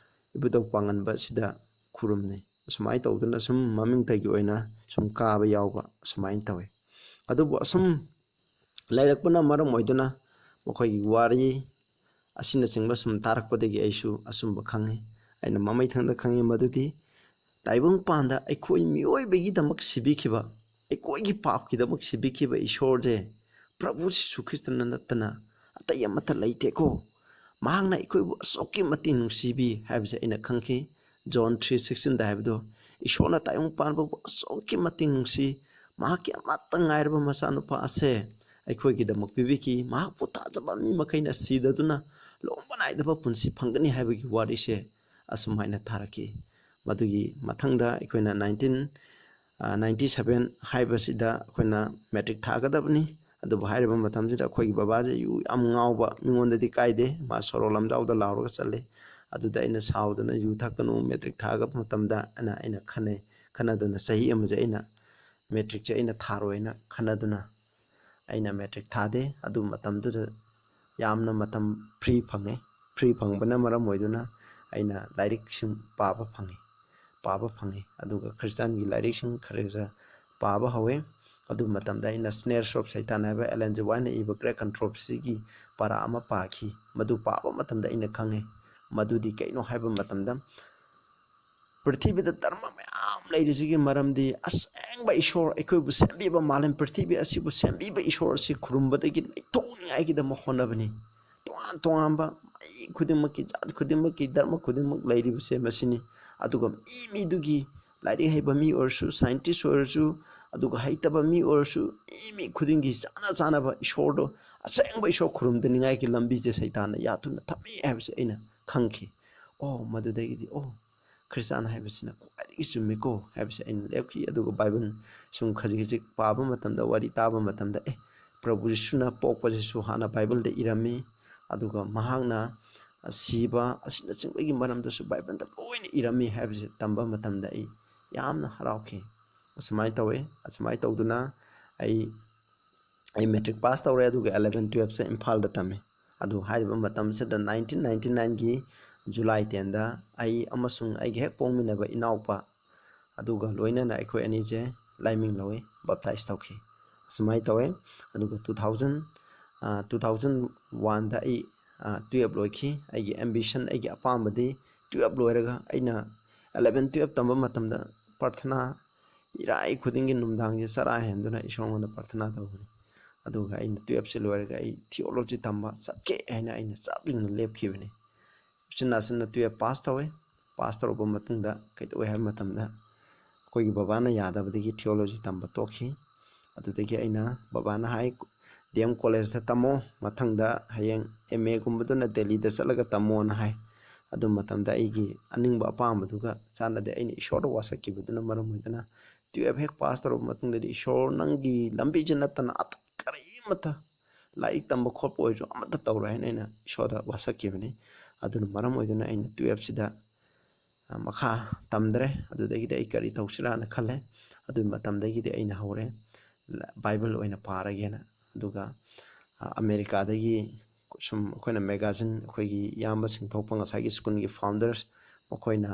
ꯏꯕꯨꯙꯧ ꯄꯥꯡꯒꯟꯕ ꯑꯁꯤꯗ ꯈꯨꯔꯨꯝꯅꯩ꯫ ꯑꯁꯨꯃꯥꯏꯅ ꯇꯧꯗꯅ ꯁꯨꯝ ꯃꯃꯤꯡꯇꯒꯤ ꯑꯣꯏꯅ ꯁꯨꯝ ꯀꯥꯕ ꯌꯥꯎꯕ ꯑꯁꯨꯃꯥꯏꯅ ꯇꯧꯏ꯫ ꯑꯗꯨꯕꯨ ꯑꯁꯨꯝ ꯂꯩꯔꯛꯄꯅ ꯃꯔꯝ ꯑꯣꯏꯗꯨꯅ ꯃꯈꯣꯏꯒꯤ ꯋꯥꯔꯤ ꯑꯁꯤꯅꯆꯤꯡꯕ ꯁꯨꯝ ꯇꯥꯔꯛꯄꯗꯒꯤ ꯑꯩꯁꯨ ꯑꯆꯨꯝꯕ ꯈꯪꯉꯤ꯫ ꯑꯩꯅ ꯃꯃꯩꯊꯪꯗ ꯈꯪꯉꯤ ꯃꯗꯨꯗꯤ ꯇꯥꯏꯕꯪꯄꯥꯟꯗ ꯑꯩꯈꯣꯏ ꯃꯤꯑꯣꯏꯕꯒꯤꯗꯃꯛ ꯁꯤꯕꯤꯈꯤꯕ, ꯑꯩꯈꯣꯏꯒꯤ ꯄꯥꯞꯀꯤꯗꯃꯛ ꯁꯤꯕꯤꯈꯤꯕ ꯏꯁꯣꯔꯁꯦ ꯄ꯭ꯔꯚꯨ ꯖꯤꯁꯨ ꯈ꯭ꯔꯤꯁꯇꯅ ꯅꯠꯇꯅ ꯑꯇꯩ ꯑꯃꯠꯇ ꯂꯩꯇꯦꯀꯣ꯫ ꯃꯍꯥꯛꯅ ꯑꯩꯈꯣꯏꯕꯨ ꯑꯁꯨꯛꯀꯤ ꯃꯇꯤꯛ ꯅꯨꯡꯁꯤꯕꯤ ꯍꯥꯏꯕꯁꯦ ꯑꯩꯅ ꯈꯪꯈꯤ꯫ ꯖꯣꯟ ꯊ꯭ꯔꯤ ꯁꯤꯛꯁꯇꯤꯟꯗ ꯍꯥꯏꯕꯗꯣ, ꯏꯁꯣꯔꯅ ꯇꯥꯏꯕꯪ ꯄꯥꯟꯕꯕꯨ ꯑꯁꯨꯛꯀꯤ ꯃꯇꯤꯛ ꯅꯨꯡꯁꯤ, ꯃꯍꯥꯛꯀꯤ ꯑꯃꯠꯇ ꯉꯥꯏꯔꯕ ꯃꯆꯥꯅꯨꯄꯥ ꯑꯁꯦ ꯑꯩꯈꯣꯏꯒꯤꯗꯃꯛ ꯄꯤꯕꯤꯈꯤ꯫ ꯃꯍꯥꯛꯄꯨ ꯊꯥꯖꯕ ꯃꯤ ꯃꯈꯩꯅ ꯁꯤꯗꯗꯨꯅ ꯂꯨꯍꯣꯡꯕ ꯅꯥꯏꯗꯕ ꯄꯨꯟꯁꯤ ꯐꯪꯒꯅꯤ ꯍꯥꯏꯕꯒꯤ ꯋꯥꯔꯤꯁꯦ ꯑꯁꯨꯃꯥꯏꯅ ꯊꯥꯔꯛꯈꯤ꯫ ꯃꯗꯨꯒꯤ ꯃꯊꯪꯗ ꯑꯩꯈꯣꯏꯅ nineteen ninety seven ꯍꯥꯏꯕꯁꯤꯗ ꯑꯩꯈꯣꯏꯅ ꯃꯦꯇ꯭ꯔꯤꯛ ꯊꯥꯒꯗꯕꯅꯤ꯫ ꯑꯗꯨꯕꯨ ꯍꯥꯏꯔꯤꯕ ꯃꯇꯝꯁꯤꯗ ꯑꯩꯈꯣꯏꯒꯤ ꯕꯕꯥꯁꯦ ꯌꯨ ꯌꯥꯝ ꯉꯥꯎꯕ, ꯃꯤꯉꯣꯟꯗꯗꯤ ꯀꯥꯏꯗꯦ, ꯃꯥ ꯁꯣꯔꯣꯛ ꯂꯝꯖꯥꯎꯗ ꯂꯥꯎꯔꯒ ꯆꯠꯂꯦ꯫ ꯑꯗꯨꯗ ꯑꯩꯅ ꯁꯥꯎꯗꯅ, "ꯌꯨ ꯊꯛꯀꯅꯨ, ꯃꯦꯇ꯭ꯔꯤꯛ ꯊꯥꯒꯗꯕ ꯃꯇꯝꯗ" ꯑꯅ ꯑꯩꯅ ꯈꯟꯅꯩ꯫ ꯈꯟꯅꯗꯨꯅ ꯆꯍꯤ ꯑꯃꯁꯦ ꯑꯩꯅ ꯃꯦꯇ꯭ꯔꯤꯛꯁꯦ ꯑꯩꯅ ꯊꯥꯔꯣꯏꯅ ꯈꯟꯅꯗꯨꯅ ꯑꯩꯅ ꯃꯦꯇ꯭ꯔꯤꯛ ꯊꯥꯗꯦ꯫ ꯑꯗꯨ ꯃꯇꯝꯗꯨꯗ ꯌꯥꯝꯅ ꯃꯇꯝ ꯐ꯭ꯔꯤ ꯐꯪꯉꯦ꯫ ꯐ꯭ꯔꯤ ꯐꯪꯕꯅ ꯃꯔꯝ ꯑꯣꯏꯗꯨꯅ ꯑꯩꯅ ꯂꯥꯏꯔꯤꯛꯁꯤꯡ ꯄꯥꯕ ꯐꯪꯉꯤ, ꯄꯥꯕ ꯐꯪꯉꯤ꯫ ꯑꯗꯨꯒ ꯈ꯭ꯔꯤꯁꯇꯥꯟꯒꯤ ꯂꯥꯏꯔꯤꯛꯁꯤꯡ ꯈꯔ ꯈꯔ ꯄꯥꯕ ꯍꯧꯋꯦ꯫ ꯑꯗꯨ ꯃꯇꯝꯗ ꯑꯩꯅ Snares of Satan ꯍꯥꯏꯕ ꯑꯦꯂꯦꯟ ꯖꯤ ꯋꯥꯏꯠꯅ ꯏꯕ ꯒ꯭ꯔꯦꯠ ꯀꯟꯇ꯭ꯔꯣꯚꯔꯁꯤꯒꯤ ꯄꯔꯥ ꯑꯃ ꯄꯥꯈꯤ꯫ ꯃꯗꯨ ꯄꯥꯕ ꯃꯇꯝꯗ ꯑꯩꯅ ꯈꯪꯉꯦ, ꯃꯗꯨꯗꯤ ꯀꯩꯅꯣ ꯍꯥꯏꯕ ꯃꯇꯝꯗ, ꯄ꯭ꯔꯤꯊꯤꯕꯤꯗ ꯙꯔꯃ ꯃꯌꯥꯝ ꯂꯩꯔꯤꯁꯤꯒꯤ ꯃꯔꯝꯗꯤ ꯑꯁꯦꯡꯕ ꯏꯁꯣꯔ, ꯑꯩꯈꯣꯏꯕꯨ ꯁꯦꯝꯕꯤꯕ, ꯃꯥꯂꯦꯝ ꯄ꯭ꯔꯤꯊꯤꯕꯤ ꯑꯁꯤꯕꯨ ꯁꯦꯝꯕꯤꯕ ꯏꯁꯣꯔ ꯑꯁꯤ ꯈꯨꯔꯨꯝꯕꯗꯒꯤ ꯂꯩꯊꯣꯛꯅꯤꯡꯉꯥꯏꯒꯤꯗꯃꯛ ꯍꯣꯠꯅꯕꯅꯤ꯫ ꯇꯣꯉꯥꯟ ꯇꯣꯉꯥꯟꯕ ꯃꯤ ꯈꯨꯗꯤꯡꯃꯛꯀꯤ, ꯖꯥꯠ ꯈꯨꯗꯤꯡꯃꯛꯀꯤ, ꯙꯔꯃ ꯈꯨꯗꯤꯡꯃꯛ ꯂꯩꯔꯤꯕꯁꯦ ꯃꯁꯤꯅꯤ꯫ ꯑꯗꯨꯒ ꯃꯤ ꯃꯤꯗꯨꯒꯤ, ꯂꯥꯏꯔꯤꯛ ꯍꯩꯕ ꯃꯤ ꯑꯣꯏꯔꯁꯨ, ꯁꯥꯏꯟꯇꯤꯁ ꯑꯣꯏꯔꯁꯨ, ꯑꯗꯨꯒ ꯍꯩꯇꯕ ꯃꯤ ꯑꯣꯏꯔꯁꯨ, ꯃꯤ ꯃꯤ ꯈꯨꯗꯤꯡꯒꯤ ꯆꯥꯅ ꯆꯥꯅꯕ ꯏꯁꯣꯔꯗꯣ, ꯑꯁꯦꯡꯕ ꯏꯁꯣꯔ ꯈꯨꯔꯨꯝꯗꯅꯤꯡꯉꯥꯏꯒꯤ ꯂꯝꯕꯤꯁꯦ ꯁꯩꯇꯥꯟꯅ ꯌꯥꯠꯇꯨꯅ ꯊꯝꯃꯤ ꯍꯥꯏꯕꯁꯦ ꯑꯩꯅ ꯈꯪꯈꯤ꯫ ꯑꯣ, ꯃꯗꯨꯗꯒꯤꯗꯤ, ꯑꯣ, ꯈ꯭ꯔꯤꯁꯇꯥꯟ ꯍꯥꯏꯕꯁꯤꯅ ꯈ꯭ꯋꯥꯏꯗꯒꯤ ꯆꯨꯝꯃꯤꯀꯣ ꯍꯥꯏꯕꯁꯦ ꯑꯩꯅ ꯂꯦꯞꯈꯤ꯫ ꯑꯗꯨꯒ ꯕꯥꯏꯕꯜ ꯁꯨꯝ ꯈꯖꯤꯛ ꯈꯖꯤꯛ ꯄꯥꯕ ꯃꯇꯝꯗ, ꯋꯥꯔꯤ ꯇꯥꯕ ꯃꯇꯝꯗ, ꯑꯦ, ꯄ꯭ꯔꯚꯨ ꯌꯤꯁꯨꯅ ꯄꯣꯛꯄꯁꯤꯁꯨ ꯍꯥꯟꯅ ꯕꯥꯏꯕꯜꯗ ꯏꯔꯝꯃꯤ, ꯑꯗꯨꯒ ꯃꯍꯥꯛꯅ ꯁꯤꯕ ꯑꯁꯤꯅꯆꯤꯡꯕꯒꯤ ꯃꯔꯝꯗꯁꯨ ꯕꯥꯏꯕꯜꯗ ꯂꯣꯏꯅ ꯏꯔꯝꯃꯤ ꯍꯥꯏꯕꯁꯦ ꯇꯝꯕ ꯃꯇꯝꯗ ꯑꯩ ꯌꯥꯝꯅ ꯍꯔꯥꯎꯈꯤ꯫ ꯑꯁꯨꯃꯥꯏꯅ ꯇꯧꯋꯦ꯫ ꯑꯁꯨꯃꯥꯏꯅ ꯇꯧꯗꯨꯅ ꯑꯩ, ꯑꯩ ꯃꯦꯇ꯭ꯔꯤꯛ ꯄꯥꯁ ꯇꯧꯔꯦ, ꯑꯗꯨꯒ eleven twelveꯁꯦ ꯏꯝꯐꯥꯜꯗ ꯇꯝꯃꯤ꯫ ꯑꯗꯨ ꯍꯥꯏꯔꯤꯕ ꯃꯇꯝꯁꯤꯗ nineteen ninety nineꯒꯤ July tenꯗ ꯑꯩ ꯑꯃꯁꯨꯡ ꯑꯩꯒ ꯍꯦꯛ ꯄꯣꯛꯃꯤꯟꯅꯕ ꯏꯅꯥꯎꯄꯥ ꯑꯗꯨꯒ ꯂꯣꯏꯅꯅ ꯑꯩꯈꯣꯏ ꯑꯅꯤꯁꯦ ꯂꯥꯏꯃꯤꯡ ꯂꯧꯋꯤ, ꯕꯞꯇꯥꯏꯁ ꯇꯧꯈꯤ꯫ ꯑꯁꯨꯃꯥꯏꯅ ꯇꯧꯋꯦ꯫ ꯑꯗꯨꯒ two thousand, two thousand oneꯗ ꯑꯩ twelve ꯂꯣꯏꯈꯤ꯫ ꯑꯩꯒꯤ ambition, ꯑꯩꯒꯤ ꯑꯄꯥꯝꯕꯗꯤ twelve ꯂꯣꯏꯔꯒ ꯑꯩꯅ eleven twelve ꯇꯝꯕ ꯃꯇꯝꯗ ꯄ꯭ꯔꯊꯅꯥ, ꯏꯔꯥꯏ ꯈꯨꯗꯤꯡꯒꯤ ꯅꯨꯡꯗꯥꯡꯁꯦ ꯆꯔꯥ ꯍꯦꯟꯗꯨꯅ ꯏꯁꯣꯔꯉꯣꯟꯗ ꯄ꯭ꯔꯊꯅꯥ ꯇꯧꯕꯅꯤ꯫ ꯑꯗꯨꯒ ꯑꯩꯅ twelveꯁꯦ ꯂꯣꯏꯔꯒ ꯑꯩ theology ꯇꯝꯕ ꯆꯠꯀꯦ ꯍꯥꯏꯅ ꯑꯩꯅ ꯆꯞ ꯌꯨꯡꯅ ꯂꯦꯞꯈꯤꯕꯅꯤ꯫ ꯎꯆꯤꯟ ꯅꯥꯆꯤꯟꯅ twelve ꯄꯥꯁ ꯇꯧꯋꯦ꯫ ꯄꯥꯁ ꯇꯧꯔꯕ ꯃꯇꯨꯡꯗ ꯀꯩꯗꯧꯋꯦ ꯍꯥꯏꯕ ꯃꯇꯝꯗ, ꯑꯩꯈꯣꯏꯒꯤ ꯕꯕꯥꯅ ꯌꯥꯗꯕꯗꯒꯤ theology ꯇꯝꯕ ꯇꯣꯛꯈꯤ꯫ ꯑꯗꯨꯗꯒꯤ ꯑꯩꯅ, ꯕꯕꯥꯅ ꯍꯥꯏ, ꯗꯤ ꯑꯦꯝ ꯀꯣꯂꯦꯖꯇ ꯇꯝꯃꯣ, ꯃꯊꯪꯗ ꯍꯌꯦꯡ ꯑꯦꯝ ꯑꯦꯒꯨꯝꯕꯗꯨꯅ ꯗꯦꯜꯂꯤꯗ ꯆꯠꯂꯒ ꯇꯝꯃꯣꯅ ꯍꯥꯏ꯫ ꯑꯗꯨ ꯃꯇꯝꯗ ꯑꯩꯒꯤ ꯑꯅꯤꯡꯕ ꯑꯄꯥꯝꯕꯗꯨꯒ ꯆꯥꯟꯅꯗꯦ꯫ ꯑꯩꯅ ꯏꯁꯣꯔꯗ ꯋꯥꯁꯛꯈꯤꯕꯗꯨꯅ ꯃꯔꯝ ꯑꯣꯏꯗꯨꯅ ꯇꯨꯌꯦꯜꯐ ꯍꯦꯛ ꯄꯥꯁ ꯇꯧꯔꯕ ꯃꯇꯨꯡꯗꯗꯤ, "ꯏꯁꯣꯔ, ꯅꯪꯒꯤ ꯂꯝꯕꯤꯁꯤ ꯅꯠꯇꯅ ꯑꯇꯩ ꯀꯔꯤꯃꯠꯇ, ꯂꯥꯏꯔꯤꯛ ꯇꯝꯕ ꯈꯣꯠꯄ ꯑꯣꯏꯔꯁꯨ ꯑꯃꯠꯇ ꯇꯧꯔꯣꯏ" ꯍꯥꯏꯅ ꯑꯩꯅ ꯏꯁꯣꯔꯗ ꯋꯥꯁꯛꯈꯤꯕꯅꯤ꯫ ꯑꯗꯨꯅ ꯃꯔꯝ ꯑꯣꯏꯗꯨꯅ ꯑꯩꯅ ꯇꯨꯌꯦꯜꯐꯁꯤꯗ, ꯑ, ꯃꯈꯥ ꯇꯝꯗ꯭ꯔꯦ꯫ ꯑꯗꯨꯗꯒꯤꯗꯤ ꯑꯩ ꯀꯔꯤ ꯇꯧꯁꯤꯔꯥꯅ ꯈꯜꯂꯦ꯫ ꯑꯗꯨꯒꯤ ꯃꯇꯝꯗꯒꯤꯗꯤ ꯑꯩꯅ ꯍꯧꯔꯦ, ꯂ-, ꯕꯥꯏꯕꯜ ꯑꯣꯏꯅ ꯄꯥꯔꯒꯦꯅ꯫ ꯑꯗꯨꯒ, ꯑ, ꯑꯃꯦꯔꯤꯀꯥꯗꯒꯤ ꯁꯨꯝ ꯑꯩꯈꯣꯏꯅ ꯃꯦꯒꯥꯖꯤꯟ, ꯑꯩꯈꯣꯏꯒꯤ ꯏꯌꯥꯝꯕꯁꯤꯡ ꯊꯣꯛꯄ ꯉꯁꯥꯏꯒꯤ ꯁ꯭ꯀꯨꯜꯒꯤ ꯐꯥꯎꯟꯗꯔꯁ, ꯃꯈꯣꯏꯅ,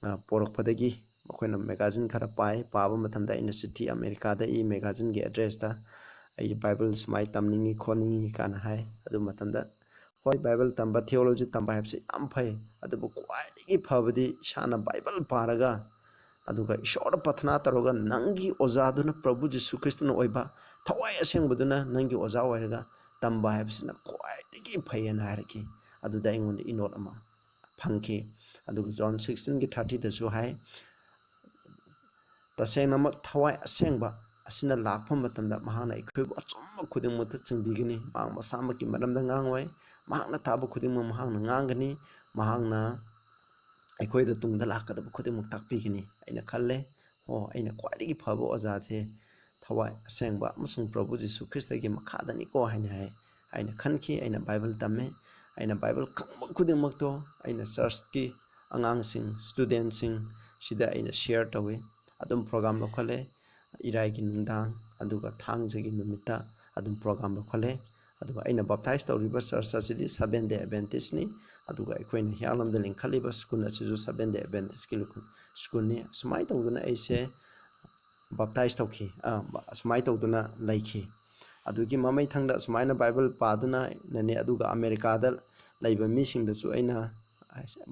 ꯑ, ꯄꯣꯔꯛꯄꯗꯒꯤ ꯃꯈꯣꯏꯅ ꯃꯦꯒꯥꯖꯤꯟ ꯈꯔ ꯄꯥꯏ꯫ ꯄꯥꯕ ꯃꯇꯝꯗ ꯑꯩꯅ ꯆꯤꯊꯤ ꯑꯃꯦꯔꯤꯀꯥꯗ ꯏ, ꯃꯦꯒꯥꯖꯤꯟꯒꯤ ꯑꯦꯗ꯭ꯔꯦꯁꯇ, "ꯑꯩ ꯕꯥꯏꯕꯜ ꯁꯨꯃꯥꯏꯅ ꯇꯝꯅꯤꯡꯉꯤ ꯈꯣꯠꯅꯤꯡꯉꯤ" ꯀꯥꯏꯅ ꯍꯥꯏ꯫ ꯑꯗꯨ ꯃꯇꯝꯗ, ꯍꯣꯏ, ꯕꯥꯏꯕꯜ ꯇꯝꯕ, ꯊꯤꯑꯣꯂꯣꯖꯤ ꯇꯝꯕ ꯍꯥꯏꯕꯁꯤ ꯌꯥꯝ ꯐꯩ, ꯑꯗꯨꯕꯨ ꯈ꯭ꯋꯥꯏꯗꯒꯤ ꯐꯕꯗꯤ ꯏꯁꯥꯅ ꯕꯥꯏꯕꯜ ꯄꯥꯔꯒ, ꯑꯗꯨꯒ ꯏꯁꯣꯔꯗ ꯄ꯭ꯔꯊꯅꯥ ꯇꯧꯔꯒ, ꯅꯪꯒꯤ ꯑꯣꯖꯥꯗꯨꯅ ꯄ꯭ꯔꯚꯨ ꯖꯤꯁꯨ ꯈ꯭ꯔꯤꯁꯇꯅ ꯑꯣꯏꯕ, ꯊꯋꯥꯏ ꯑꯁꯦꯡꯕꯗꯨꯅ ꯅꯪꯒꯤ ꯑꯣꯖꯥ ꯑꯣꯏꯔꯒ ꯇꯝꯕ ꯍꯥꯏꯕꯁꯤꯅ ꯈ꯭ꯋꯥꯏꯗꯒꯤ ꯐꯩ ꯍꯥꯏꯅ ꯍꯥꯏꯔꯛꯈꯤ꯫ ꯑꯗꯨꯗ ꯑꯩꯉꯣꯟꯗ ꯏꯅꯣꯠ ꯑꯃ ꯐꯪꯈꯤ꯫ ꯑꯗꯨꯒ ꯖꯣꯟ ꯁꯤꯛꯁꯇꯤꯟꯒꯤ ꯊꯥꯔꯇꯤꯗꯁꯨ ꯍꯥꯏ, "ꯇꯁꯦꯡꯅꯃꯛ ꯊꯋꯥꯏ ꯑꯁꯦꯡꯕ ꯑꯁꯤꯅ ꯂꯥꯛꯄ ꯃꯇꯝꯗ ꯃꯍꯥꯛꯅ ꯑꯩꯈꯣꯏꯕꯨ ꯑꯆꯨꯝꯕ ꯈꯨꯗꯤꯡꯃꯛꯇ ꯆꯤꯡꯕꯤꯒꯅꯤ꯫ ꯃꯍꯥꯛ ꯃꯁꯥꯃꯛꯀꯤ ꯃꯔꯝꯗ ꯉꯥꯡꯉꯣꯏ, ꯃꯍꯥꯛꯅ ꯇꯥꯕ ꯈꯨꯗꯤꯡꯃꯛ ꯃꯍꯥꯛꯅ ꯉꯥꯡꯒꯅꯤ, ꯃꯍꯥꯛꯅ ꯑꯩꯈꯣꯏꯗ ꯇꯨꯡꯗ ꯂꯥꯛꯀꯗꯕ ꯈꯨꯗꯤꯡꯃꯛ ꯇꯥꯛꯄꯤꯒꯅꯤ" ꯑꯩꯅ ꯈꯜꯂꯦ꯫ ꯑꯣ, ꯑꯩꯅ ꯈ꯭ꯋꯥꯏꯗꯒꯤ ꯐꯕ ꯑꯣꯖꯥꯁꯦ ꯊꯋꯥꯏ ꯑꯁꯦꯡꯕ ꯑꯃꯁꯨꯡ ꯄ꯭ꯔꯚꯨ ꯖꯤꯁꯨ ꯈ꯭ꯔꯤꯁꯇꯒꯤ ꯃꯈꯥꯗꯅꯤꯀꯣ ꯍꯥꯏꯅ ꯍꯥꯏ, ꯍꯥꯏꯅ ꯈꯟꯈꯤ꯫ ꯑꯩꯅ ꯕꯥꯏꯕꯜ ꯇꯝꯃꯦ꯫ ꯑꯩꯅ ꯕꯥꯏꯕꯜ ꯈꯪꯕ ꯈꯨꯗꯤꯡꯃꯛꯇꯣ ꯑꯩꯅ ꯆꯔꯆꯀꯤ ꯑꯉꯥꯡꯁꯤꯡ, ꯁ꯭ꯇꯨꯗꯦꯟꯁꯤꯡ ꯁꯤꯗ ꯑꯩꯅ ꯁꯤꯌꯔ ꯇꯧꯏ꯫ ꯑꯗꯨꯝ ꯄ꯭ꯔꯣꯒ꯭ꯔꯥꯝ ꯂꯧꯈꯠꯂꯦ꯫ ꯏꯔꯥꯏꯒꯤ ꯅꯨꯡꯗꯥꯡ, ꯑꯗꯨꯒ ꯊꯥꯡꯖꯒꯤ ꯅꯨꯃꯤꯠꯇ ꯑꯗꯨꯝ ꯄ꯭ꯔꯣꯒ꯭ꯔꯥꯝ ꯂꯧꯈꯠꯂꯦ꯫ ꯑꯗꯨꯒ ꯑꯩꯅ ꯕꯞꯇꯥꯏꯁ ꯇꯧꯔꯤꯕ ꯆꯔꯆ ꯑꯁꯤꯗꯤ ꯁꯚꯦꯟ ꯗꯦ ꯑꯦꯗꯚꯦꯟꯇꯤꯁꯅꯤ꯫ ꯑꯗꯨꯒ ꯑꯩꯈꯣꯏꯅ ꯍꯤꯌꯥꯡꯂꯝꯗ ꯂꯤꯡꯈꯠꯂꯤꯕ ꯁ꯭ꯀꯨꯜ ꯑꯁꯤꯁꯨ ꯁꯚꯦꯟ ꯗꯦ ꯑꯦꯗꯚꯦꯟꯇꯤꯁꯀꯤ ꯁ꯭ꯀꯨꯜꯅꯤ꯫ ꯑꯁꯨꯃꯥꯏꯅ ꯇꯧꯗꯅ ꯑꯩꯁꯦ ꯕꯞꯇꯥꯏꯁ ꯇꯧꯈꯤ, ꯑ, ꯑꯁꯨꯃꯥꯏꯅ ꯇꯧꯗꯨꯅ ꯂꯩꯈꯤ꯫ ꯑꯗꯨꯒꯤ ꯃꯃꯩꯊꯪꯗ ꯑꯁꯨꯃꯥꯏꯅ ꯕꯥꯏꯕꯜ ꯄꯥꯗꯨꯅꯅꯦ, ꯑꯗꯨꯒ ꯑꯃꯦꯔꯤꯀꯥꯗ ꯂꯩꯕ ꯃꯤꯁꯤꯡꯗꯁꯨ ꯑꯩꯅ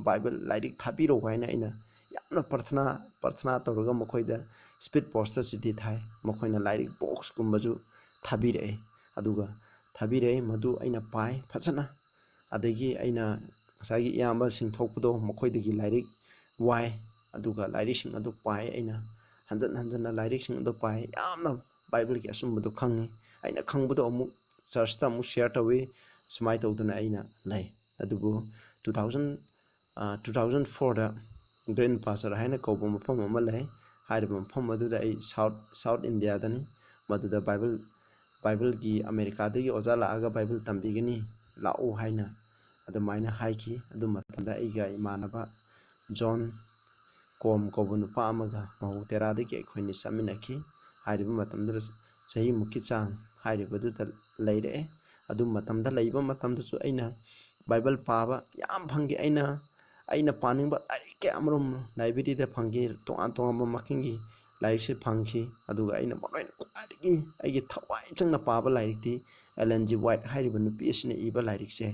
ꯕꯥꯏꯕꯜ ꯂꯥꯏꯔꯤꯛ ꯊꯥꯕꯤꯔꯛꯎ ꯍꯥꯏꯅ ꯑꯩꯅ ꯌꯥꯝꯅ ꯄ꯭ꯔꯊꯅꯥ, ꯄ꯭ꯔꯊꯅꯥ ꯇꯧꯔꯒ ꯃꯈꯣꯏꯗ ꯁ꯭ꯄꯤꯠ ꯄꯣꯁꯇ ꯆꯤꯊꯤ ꯊꯥꯏ꯫ ꯃꯈꯣꯏꯅ ꯂꯥꯏꯔꯤꯛ ꯕꯣꯛꯁꯀꯨꯝꯕꯁꯨ ꯊꯥꯕꯤꯔꯛꯑꯦ꯫ ꯑꯗꯨꯒ ꯊꯥꯕꯤꯔꯛꯑꯦ, ꯃꯗꯨ ꯑꯩꯅ ꯄꯥꯏ ꯐꯖꯅ꯫ ꯑꯗꯒꯤ ꯑꯩꯅ ꯉꯁꯥꯏꯒꯤ ꯏꯌꯥꯝꯕꯁꯤꯡ ꯊꯣꯛꯄꯗꯣ, ꯃꯈꯣꯏꯗꯒꯤ ꯂꯥꯏꯔꯤꯛ ꯋꯥꯏ, ꯑꯗꯨꯒ ꯂꯥꯏꯔꯤꯛꯁꯤꯡ ꯑꯗꯨ ꯄꯥꯏ꯫ ꯑꯩꯅ ꯍꯟꯖꯟ ꯍꯟꯖꯟꯅ ꯂꯥꯏꯔꯤꯛꯁꯤꯡ ꯑꯗꯨ ꯄꯥꯏ, ꯌꯥꯝꯅ ꯕꯥꯏꯕꯜꯒꯤ ꯑꯆꯨꯝꯕꯗꯨ ꯈꯪꯉꯤ꯫ ꯑꯩꯅ ꯈꯪꯕꯗꯣ ꯑꯃꯨꯛ ꯆꯔꯆꯇ ꯑꯃꯨꯛ ꯁꯤꯌꯔ ꯇꯧꯏ꯫ ꯁꯨꯃꯥꯏꯅ ꯇꯧꯗꯅ ꯑꯩꯅ ꯂꯩ꯫ ꯑꯗꯨꯕꯨ ꯇꯨ ꯊꯥꯎꯖꯟ ꯇꯨ ꯊꯥꯎꯖꯟ ꯐꯣꯔꯗ ꯒ꯭ꯔꯦꯟ ꯄꯥꯁꯇꯔ ꯍꯥꯏꯅ ꯀꯧꯕ ꯃꯐꯝ ꯑꯃ ꯂꯩ꯫ ꯍꯥꯏꯔꯤꯕ ꯃꯐꯝ ꯑꯗꯨꯗ ꯑꯩ ꯁꯥꯎꯠ ꯁꯥꯎꯠ ꯏꯟꯗꯤꯌꯥꯗꯅꯤ꯫ ꯃꯗꯨꯗ ꯕꯥꯏꯕꯜ ꯕꯥꯏꯕꯜꯒꯤ ꯑꯃꯦꯔꯤꯀꯥꯗꯒꯤ ꯑꯣꯖꯥ ꯂꯥꯛꯑꯒ ꯕꯥꯏꯕꯜ ꯇꯝꯕꯤꯒꯅꯤ, ꯂꯥꯛꯎ ꯍꯥꯏꯅ ꯑꯗꯨꯃꯥꯏꯅ ꯍꯥꯏꯈꯤ꯫ ꯑꯗꯨ ꯃꯇꯝꯗ ꯑꯩꯒ ꯏꯃꯥꯟꯅꯕ ꯖꯣꯟ ꯀꯣꯝ ꯀꯧꯕ ꯅꯨꯄꯥ ꯑꯃꯒ ꯃꯍꯧ ꯇꯦꯔꯥꯗꯒꯤ ꯑꯩꯈꯣꯏꯅꯤ ꯆꯠꯃꯤꯟꯅꯈꯤ꯫ ꯍꯥꯏꯔꯤꯕ ꯃꯇꯝꯗꯨꯗ ꯆꯍꯤꯃꯨꯛꯀꯤ ꯆꯥꯡ ꯍꯥꯏꯔꯤꯕꯗꯨꯗ ꯂꯩꯔꯛꯑꯦ꯫ ꯑꯗꯨ ꯃꯇꯝꯗ ꯂꯩꯕ ꯃꯇꯝꯗꯁꯨ ꯑꯩꯅ ꯕꯥꯏꯕꯜ ꯄꯥꯕ ꯌꯥꯝ ꯐꯪꯈꯤ꯫ ꯑꯩꯅ ꯑꯩꯅ ꯄꯥꯅꯤꯡꯕ ꯂꯥꯏꯔꯤꯛ ꯀꯌꯥ ꯑꯃꯔꯣꯝ ꯂꯥꯏꯕ꯭ꯔꯦꯔꯤꯗ ꯐꯪꯈꯤ꯫ ꯇꯣꯉꯥꯟ ꯇꯣꯉꯥꯟꯕ ꯃꯈꯜꯒꯤ ꯂꯥꯏꯔꯤꯛꯁꯦ ꯐꯪꯈꯤ꯫ ꯑꯗꯨꯒ ꯑꯩꯅ ꯃꯔꯨ ꯑꯣꯏꯅ ꯈ꯭ꯋꯥꯏꯗꯒꯤ ꯑꯩꯒꯤ ꯊꯋꯥꯏ ꯆꯪꯅ ꯄꯥꯕ ꯂꯥꯏꯔꯤꯛꯇꯤ ꯑꯦꯂꯦꯟ ꯖꯤ ꯋꯥꯏꯠ ꯍꯥꯏꯔꯤꯕ ꯅꯨꯄꯤ ꯑꯁꯤꯅ ꯏꯕ ꯂꯥꯏꯔꯤꯛꯁꯦ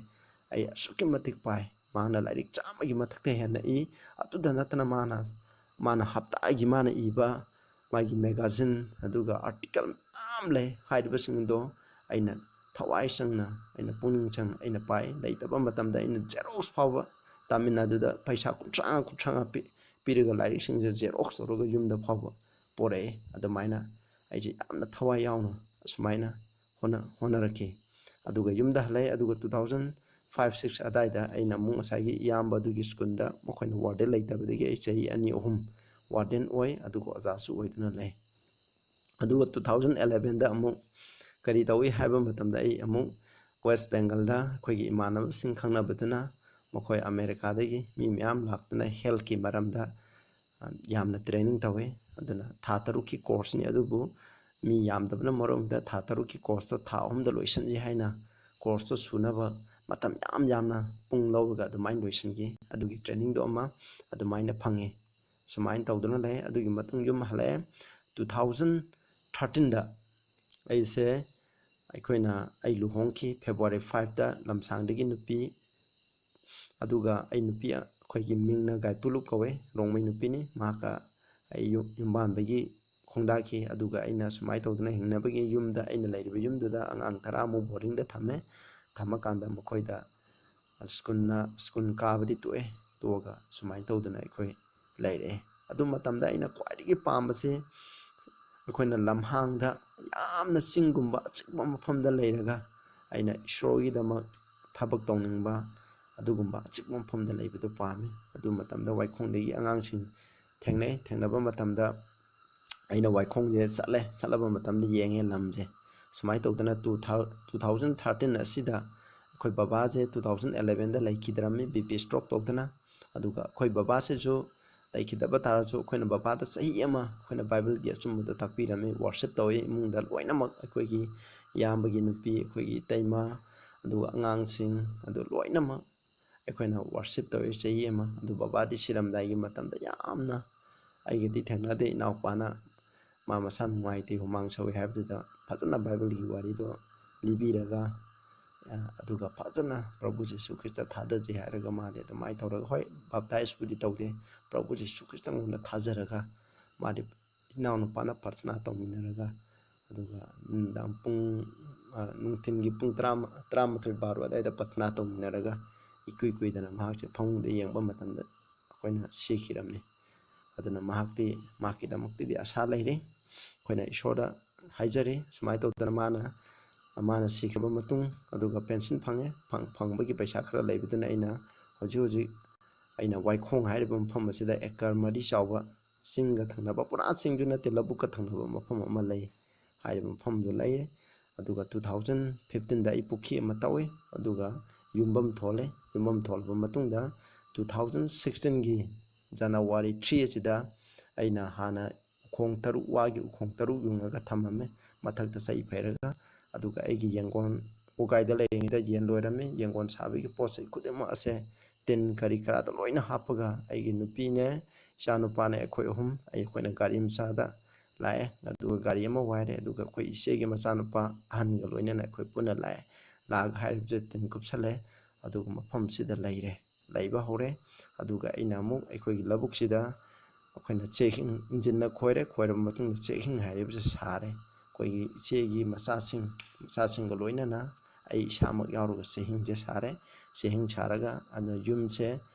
ꯑꯩ ꯑꯁꯨꯛꯀꯤ ꯃꯇꯤꯛ ꯄꯥꯏ꯫ ꯃꯍꯥꯛꯅ ꯂꯥꯏꯔꯤꯛ ꯆꯥꯝꯃꯒꯤ ꯃꯊꯛꯇ ꯍꯦꯟꯅ ꯏ꯫ ꯑꯗꯨꯗ ꯅꯠꯇꯅ ꯃꯥꯅ ꯃꯥꯅ ꯍꯞꯇꯥꯒꯤ ꯃꯥꯅ ꯏꯕ ꯃꯥꯒꯤ ꯃꯦꯒꯥꯖꯤꯟ, ꯑꯗꯨꯒ ꯑꯥꯔꯇꯤꯀꯜ ꯃꯌꯥꯝ ꯂꯩ꯫ ꯍꯥꯏꯔꯤꯕꯁꯤꯡꯗꯣ ꯑꯩꯅ ꯊꯋꯥꯏ ꯆꯪꯅ, ꯑꯩꯅ ꯄꯨꯛꯅꯤꯡ ꯆꯪꯅ ꯑꯩꯅ ꯄꯥꯏ꯫ ꯂꯩꯇꯕ ꯃꯇꯝꯗ ꯑꯩꯅ ꯖꯦꯔꯣꯛꯁ ꯐꯥꯎꯕ ꯇꯥꯃꯤꯜ ꯅꯥꯗꯨꯗ ꯄꯩꯁꯥ ꯀꯨꯟꯊ꯭ꯔꯥ ꯀꯨꯟꯊ꯭ꯔꯥ ꯄꯤ-, ꯄꯤꯔꯒ ꯂꯥꯏꯔꯤꯛꯁꯤꯡꯁꯦ ꯖꯦꯔꯣꯛꯁ ꯇꯧꯔꯒ ꯌꯨꯝꯗ ꯐꯥꯎꯕ ꯄꯣꯔꯛꯑꯦ꯫ ꯑꯗꯨꯃꯥꯏꯅ ꯑꯩꯁꯦ ꯌꯥꯝꯅ ꯊꯋꯥꯏ ꯌꯥꯎꯅ ꯑꯁꯨꯃꯥꯏꯅ ꯍꯣꯠꯅ-, ꯍꯣꯠꯅꯔꯛꯈꯤ꯫ ꯑꯗꯨꯒ ꯌꯨꯝꯗ ꯍꯜꯂꯛꯑꯦ꯫ ꯑꯗꯨꯒ ꯇꯨ ꯊꯥꯎꯖꯟ ꯐꯥꯏꯚ ꯁꯤꯛꯁ ꯑꯗꯥꯏꯗ ꯑꯩꯅ ꯑꯃꯨꯛ ꯉꯁꯥꯏꯒꯤ ꯏꯌꯥꯝꯕ ꯑꯗꯨꯒꯤ ꯁ꯭ꯀꯨꯜꯗ ꯃꯈꯣꯏꯅ ꯋꯥꯔꯗꯦꯟ ꯂꯩꯇꯕꯗꯒꯤ ꯑꯩ ꯆꯍꯤ ꯑꯅꯤ ꯑꯍꯨꯝ ꯋꯥꯔꯗꯦꯟ ꯑꯣꯏ, ꯑꯗꯨꯒ ꯑꯣꯖꯥꯁꯨ ꯑꯣꯏꯗꯨꯅ ꯂꯩ꯫ ꯑꯗꯨꯒ ꯇꯨ ꯊꯥꯎꯖꯟ ꯑꯦꯂꯦꯚꯦꯟꯗ ꯑꯃꯨꯛ ꯀꯔꯤ ꯇꯧꯏ ꯍꯥꯏꯕ ꯃꯇꯝꯗ ꯑꯩ ꯑꯃꯨꯛ ꯋꯦꯁ ꯕꯦꯡꯒꯜꯗ ꯑꯩꯈꯣꯏꯒꯤ ꯏꯃꯥꯟꯅꯕꯁꯤꯡ ꯈꯪꯅꯕꯗꯨꯅ ꯃꯈꯣꯏ ꯑꯃꯦꯔꯤꯀꯥꯗꯒꯤ ꯃꯤ ꯃꯌꯥꯝ ꯂꯥꯛꯇꯨꯅ ꯍꯦꯜꯠꯀꯤ ꯃꯔꯝꯗ, ꯑ, ꯌꯥꯝꯅ ꯇ꯭ꯔꯦꯅꯤꯡ ꯇꯧꯏ꯫ ꯑꯗꯨꯅ ꯊꯥ ꯇꯔꯨꯛꯀꯤ ꯀꯣꯔꯁꯅꯤ, ꯑꯗꯨꯕꯨ ꯃꯤ ꯌꯥꯝꯗꯕꯅ ꯃꯔꯝ ꯑꯣꯏꯔꯒ ꯊꯥ ꯇꯔꯨꯛꯀꯤ ꯀꯣꯔꯁꯇꯣ ꯊꯥ ꯑꯍꯨꯝꯗ ꯂꯣꯏꯁꯤꯟꯁꯤ ꯍꯥꯏꯅ ꯀꯣꯔꯁꯇꯣ ꯁꯨꯅꯕ ꯃꯇꯝ ꯌꯥꯝ ꯌꯥꯝꯅ ꯄꯨꯡ ꯂꯧꯔꯒ ꯑꯗꯨꯃꯥꯏꯅ ꯂꯣꯏꯁꯤꯟꯈꯤ꯫ ꯑꯗꯨꯒꯤ ꯇ꯭ꯔꯦꯅꯤꯡꯗꯣ ꯑꯃ ꯑꯗꯨꯃꯥꯏꯅ ꯐꯪꯉꯤ꯫ ꯁꯨꯃꯥꯏꯅ ꯇꯧꯗꯨꯅ ꯂꯩ꯫ ꯑꯗꯨꯒꯤ ꯃꯇꯨꯡ ꯌꯨꯝ ꯍꯜꯂꯛꯑꯦ꯫ ꯇꯨ ꯊꯥꯎꯖꯟ ꯊꯥꯔꯇꯤꯟꯗ ꯑꯩꯁꯦ, ꯑꯩꯈꯣꯏꯅ, ꯑꯩ ꯂꯨꯍꯣꯡꯈꯤ ꯐꯦꯕ꯭ꯔꯨꯋꯥꯔꯤ ꯐꯥꯏꯚꯇ ꯂꯝꯁꯥꯡꯗꯒꯤ ꯅꯨꯄꯤ꯫ ꯑꯗꯨꯒ ꯑꯩ ꯅꯨꯄꯤ, ꯑꯩꯈꯣꯏꯒꯤ ꯃꯤꯡꯅ ꯒꯥꯏꯄꯨꯂꯨꯞ ꯀꯧꯋꯦ, ꯔꯣꯡꯃꯩ ꯅꯨꯄꯤꯅꯤ꯫ ꯃꯍꯥꯛꯀ ꯑꯩ ꯌꯨꯝ, ꯌꯨꯝꯕꯥꯟꯕꯒꯤ ꯈꯣꯡꯗꯥꯈꯤ꯫ ꯑꯗꯨꯒ ꯑꯩꯅ ꯁꯨꯃꯥꯏꯅ ꯇꯧꯗꯅ ꯍꯤꯡꯅꯕꯒꯤ ꯌꯨꯝꯗ, ꯑꯩꯅ ꯂꯩꯔꯤꯕ ꯌꯨꯝꯗꯨꯗ ꯑꯉꯥꯡ ꯇꯔꯥꯃꯨꯛ ꯕꯣꯔꯗꯤꯡꯗ ꯊꯝꯃꯦ꯫ ꯊꯝꯃꯀꯥꯟꯗ ꯃꯈꯣꯏꯗ ꯁ꯭ꯀꯨꯜꯅ, ꯁ꯭ꯀꯨꯜ ꯀꯥꯕꯗꯤ ꯇꯣꯛꯑꯦ꯫ ꯇꯣꯛꯑꯒ ꯁꯨꯃꯥꯏꯅ ꯇꯧꯗꯅ ꯑꯩꯈꯣꯏ ꯂꯩꯔꯛꯑꯦ꯫ ꯑꯗꯨ ꯃꯇꯝꯗ ꯑꯩꯅ ꯈ꯭ꯋꯥꯏꯗꯒꯤ ꯄꯥꯝꯕꯁꯦ ꯑꯩꯈꯣꯏꯅ ꯂꯝꯍꯥꯡꯗ ꯌꯥꯝꯅ ꯆꯤꯡꯒꯨꯝꯕ ꯑꯆꯤꯛꯄ ꯃꯐꯝꯗ ꯂꯩꯔꯒ ꯑꯩꯅ ꯏꯁꯣꯔꯒꯤꯗꯃꯛ ꯊꯕꯛ ꯇꯧꯅꯤꯡꯕ ꯑꯗꯨꯒꯨꯝꯕ ꯑꯆꯤꯛꯄ ꯃꯐꯝꯗ ꯂꯩꯕꯗꯨ ꯄꯥꯝꯃꯤ꯫ ꯑꯗꯨ ꯃꯇꯝꯗ ꯋꯥꯏꯈꯣꯡꯗꯒꯤ ꯑꯉꯥꯡꯁꯤꯡ ꯊꯦꯡꯅꯩ꯫ ꯊꯦꯡꯅꯕ ꯃꯇꯝꯗ ꯑꯩꯅ ꯋꯥꯏꯈꯣꯡꯁꯦ ꯆꯠꯂꯦ꯫ ꯆꯠꯂꯕ ꯃꯇꯝꯗ ꯌꯦꯡꯉꯦ ꯂꯝꯁꯦ꯫ ꯁꯨꯃꯥꯏꯅ ꯇꯧꯗꯅ ꯇꯨ ꯊꯥꯎ-, two thousand thirteen ꯑꯁꯤꯗ ꯑꯩꯈꯣꯏ ꯕꯕꯥꯁꯦ two thousand elevenꯗ ꯂꯩꯈꯤꯗ꯭ꯔꯕꯅꯤ, B P stroke ꯇꯧꯗꯅ꯫ ꯑꯗꯨꯒ ꯑꯩꯈꯣꯏ ꯕꯕꯥꯁꯤꯁꯨ ꯂꯩꯈꯤꯗꯕ ꯇꯥꯔꯁꯨ ꯑꯩꯈꯣꯏꯅ ꯕꯕꯥꯗ ꯆꯍꯤ ꯑꯃ ꯑꯩꯈꯣꯏꯅ ꯕꯥꯏꯕꯜꯒꯤ ꯑꯆꯨꯝꯕꯗꯣ ꯇꯥꯛꯄꯤꯔꯝꯃꯤ꯫ Worship ꯇꯧꯋꯤ ꯏꯃꯨꯡꯗ ꯂꯣꯏꯅꯃꯛ, ꯑꯩꯈꯣꯏꯒꯤ ꯏꯌꯥꯝꯕꯒꯤ ꯅꯨꯄꯤ, ꯑꯩꯈꯣꯏꯒꯤ ꯏꯇꯩꯃ, ꯑꯗꯨꯒ ꯑꯉꯥꯡꯁꯤꯡ ꯑꯗꯨ ꯂꯣꯏꯅꯃꯛ ꯑꯩꯈꯣꯏꯅ worship ꯇꯧꯋꯤ ꯆꯍꯤ ꯑꯃ꯫ ꯑꯗꯨ ꯕꯕꯥꯗꯤ ꯁꯤꯔꯝꯗꯥꯏꯒꯤ ꯃꯇꯝꯗ ꯌꯥꯝꯅ, ꯑꯩꯒꯗꯤ ꯊꯦꯡꯅꯗꯦ, ꯏꯅꯥꯎꯄꯥꯅ ꯃꯥ ꯃꯁꯥ ꯅꯨꯡꯉꯥꯏꯇꯦ, ꯍꯨꯃꯥꯡ ꯁꯧꯏ ꯍꯥꯏꯕꯗꯨꯗ ꯐꯖꯅ ꯕꯥꯏꯕꯜꯒꯤ ꯋꯥꯔꯤꯗꯣ ꯂꯤꯕꯤꯔꯒ, ꯑ, ꯑꯗꯨꯒ ꯐꯖꯅ ꯄ꯭ꯔꯚꯨ ꯖꯤꯁꯨ ꯈ꯭ꯔꯤꯁꯇ ꯊꯥꯖꯖꯩ ꯍꯥꯏꯔꯒ ꯃꯥꯗꯤ ꯑꯗꯨꯃꯥꯏꯅ ꯇꯧꯔꯒ, ꯍꯣꯏ, baptizeꯄꯨꯗꯤ ꯇꯧꯗꯦ, ꯄ꯭ꯔꯚꯨ ꯖꯤꯁꯨ ꯈ꯭ꯔꯤꯁꯇꯉꯣꯟꯗ ꯊꯥꯖꯔꯒ ꯃꯥꯗꯤ ꯏꯅꯥꯎꯅꯨꯄꯥꯅ ꯄ꯭ꯔꯊꯅꯥ ꯇꯧꯃꯤꯟꯅꯔꯒ, ꯑꯗꯨꯒ ꯅꯨꯡꯗꯥꯡ ꯄꯨꯡ, ꯑ, ꯅꯨꯡꯊꯤꯜꯒꯤ ꯄꯨꯡ ꯇꯔꯥ, ꯇꯔꯥꯃꯥꯊꯣꯏ ꯕꯥꯔꯣ ꯑꯗꯨꯋꯥꯏꯗ ꯄ꯭ꯔꯊꯅꯥ ꯇꯧꯃꯤꯟꯅꯔꯒ ꯏꯀꯨꯏ ꯀꯨꯏꯗꯅ ꯃꯍꯥꯛꯁꯦ ꯐꯃꯨꯡꯗ ꯌꯦꯡꯕ ꯃꯇꯝꯗ ꯑꯩꯈꯣꯏꯅ ꯁꯤꯈꯤꯔꯝꯃꯤ꯫ ꯑꯗꯨꯅ ꯃꯍꯥꯛꯇꯤ, ꯃꯍꯥꯛꯀꯤꯗꯃꯛꯇꯗꯤ ꯑꯁꯥ ꯂꯩꯔꯤ꯫ ꯑꯩꯈꯣꯏꯅ ꯏꯁꯣꯔꯗ ꯍꯥꯏꯖꯔꯤ, ꯁꯨꯃꯥꯏꯅ ꯇꯧꯗꯅ ꯃꯥꯅ, ꯃꯥꯅ ꯁꯤꯈ꯭ꯔꯕ ꯃꯇꯨꯡ, ꯑꯗꯨꯒ pension ꯐꯪꯉꯦ꯫ ꯐꯪ-, ꯐꯪꯕꯒꯤ ꯄꯩꯁꯥ ꯈꯔ ꯂꯩꯕꯗꯨꯅ ꯑꯩꯅ ꯍꯧꯖꯤꯛ ꯍꯧꯖꯤꯛ ꯑꯩꯅ ꯋꯥꯏꯈꯣꯡ ꯍꯥꯏꯔꯤꯕ ꯃꯐꯝ ꯑꯁꯤꯗ acre ꯃꯔꯤ ꯆꯥꯎꯕ, ꯆꯤꯡꯒ ꯊꯪꯅꯕ, ꯄꯨꯔꯥ ꯆꯤꯡꯁꯨ ꯅꯠꯇꯦ, ꯂꯧꯕꯨꯛꯀ ꯊꯪꯅꯕ ꯃꯐꯝ ꯑꯃ ꯂꯩ꯫ ꯍꯥꯏꯔꯤꯕ ꯃꯐꯝꯗꯨ ꯂꯩꯔꯦ꯫ ꯑꯗꯨꯒ two thousand fifteenꯗ ꯑꯩ ꯄꯨꯈ꯭ꯔꯤ ꯑꯃ ꯇꯧꯏ, ꯑꯗꯨꯒ ꯌꯨꯝꯐꯝ ꯊꯣꯜꯂꯦ꯫ ꯌꯨꯝꯐꯝ ꯊꯣꯜꯂꯕ ꯃꯇꯨꯡꯗ two thousand sixteenꯒꯤ January three ꯑꯁꯤꯗ ꯑꯩꯅ ꯍꯥꯟꯅ ꯎꯈꯣꯡ ꯇꯔꯨꯛ, ꯋꯥꯒꯤ ꯎꯈꯣꯡ ꯇꯔꯨꯛ ꯌꯨꯡꯉꯒ ꯊꯝꯃꯝꯃꯦ, ꯃꯊꯛꯇ ꯆꯩ ꯐꯩꯔꯒ꯫ ꯑꯗꯨꯒ ꯑꯩꯒꯤ ꯌꯦꯡꯒꯣꯟ, ꯋꯥꯒꯥꯏꯗ ꯂꯩꯔꯤꯉꯩꯗ ꯌꯦꯟ ꯂꯣꯏꯔꯝꯃꯤ꯫ ꯌꯦꯡꯒꯣꯟ ꯁꯥꯕꯒꯤ ꯄꯣꯠ ꯆꯩ ꯈꯨꯗꯤꯡꯃꯛ ꯑꯁꯦ, ꯇꯤꯟ ꯀꯔꯤ ꯀꯔꯥꯗ ꯂꯣꯏꯅ ꯍꯥꯞꯄꯒ, ꯑꯩꯒꯤ ꯅꯨꯄꯤꯅꯦ, ꯏꯆꯥꯅꯨꯄꯥꯅꯦ, ꯑꯩꯈꯣꯏ ꯑꯍꯨꯝ, ꯑꯩꯈꯣꯏꯅ ꯒꯥꯔꯤ ꯃꯆꯥꯗ ꯂꯥꯛꯑꯦ꯫ ꯑꯗꯨꯒ ꯒꯥꯔꯤ ꯑꯃ ꯋꯥꯏꯔꯦ꯫ ꯑꯗꯨꯒ ꯑꯩꯈꯣꯏ ꯏꯆꯦꯒꯤ ꯃꯆꯥꯅꯨꯄꯥ ꯑꯍꯟꯒ ꯂꯣꯏꯅꯅ ꯑꯩꯈꯣꯏ ꯄꯨꯟꯅ ꯂꯥꯛꯑꯦ꯫ ꯂꯥꯛꯑꯒ ꯍꯥꯏꯔꯤꯕꯁꯦ ꯇꯤꯟ ꯀꯨꯞꯁꯜꯂꯦ꯫ ꯑꯗꯨꯒ ꯃꯐꯝꯁꯤꯗ ꯂꯩꯔꯦ, ꯂꯩꯕ ꯍꯧꯔꯦ꯫ ꯑꯗꯨꯒ ꯑꯩꯅ ꯑꯃꯨꯛ ꯑꯩꯈꯣꯏꯒꯤ ꯂꯧꯕꯨꯛꯁꯤꯗ ꯑꯩꯈꯣꯏꯅ ꯆꯦꯛ ꯍꯤꯡ ꯏꯟꯖꯤꯟꯅ ꯈꯣꯏꯔꯦ꯫ ꯈꯣꯏꯔꯕ ꯃꯇꯨꯡꯗ ꯆꯦꯛ ꯍꯤꯡ ꯍꯥꯏꯔꯤꯕꯁꯦ ꯁꯥꯔꯦ꯫ ꯑꯩꯈꯣꯏꯒꯤ ꯏꯆꯦꯒꯤ ꯃꯆꯥꯁꯤꯡ, ꯃꯆꯥꯁꯤꯡꯒ ꯂꯣꯏꯅꯅ ꯑꯩ ꯏꯁꯥꯃꯛ ꯌꯥꯎꯔꯒ ꯆꯦꯛ ꯍꯤꯡꯁꯦ ꯁꯥꯔꯦ꯫ ꯆꯦꯛ ꯍꯤꯡ ꯁꯥꯔꯒ ꯑꯗꯨ ꯌꯨꯝꯁꯦ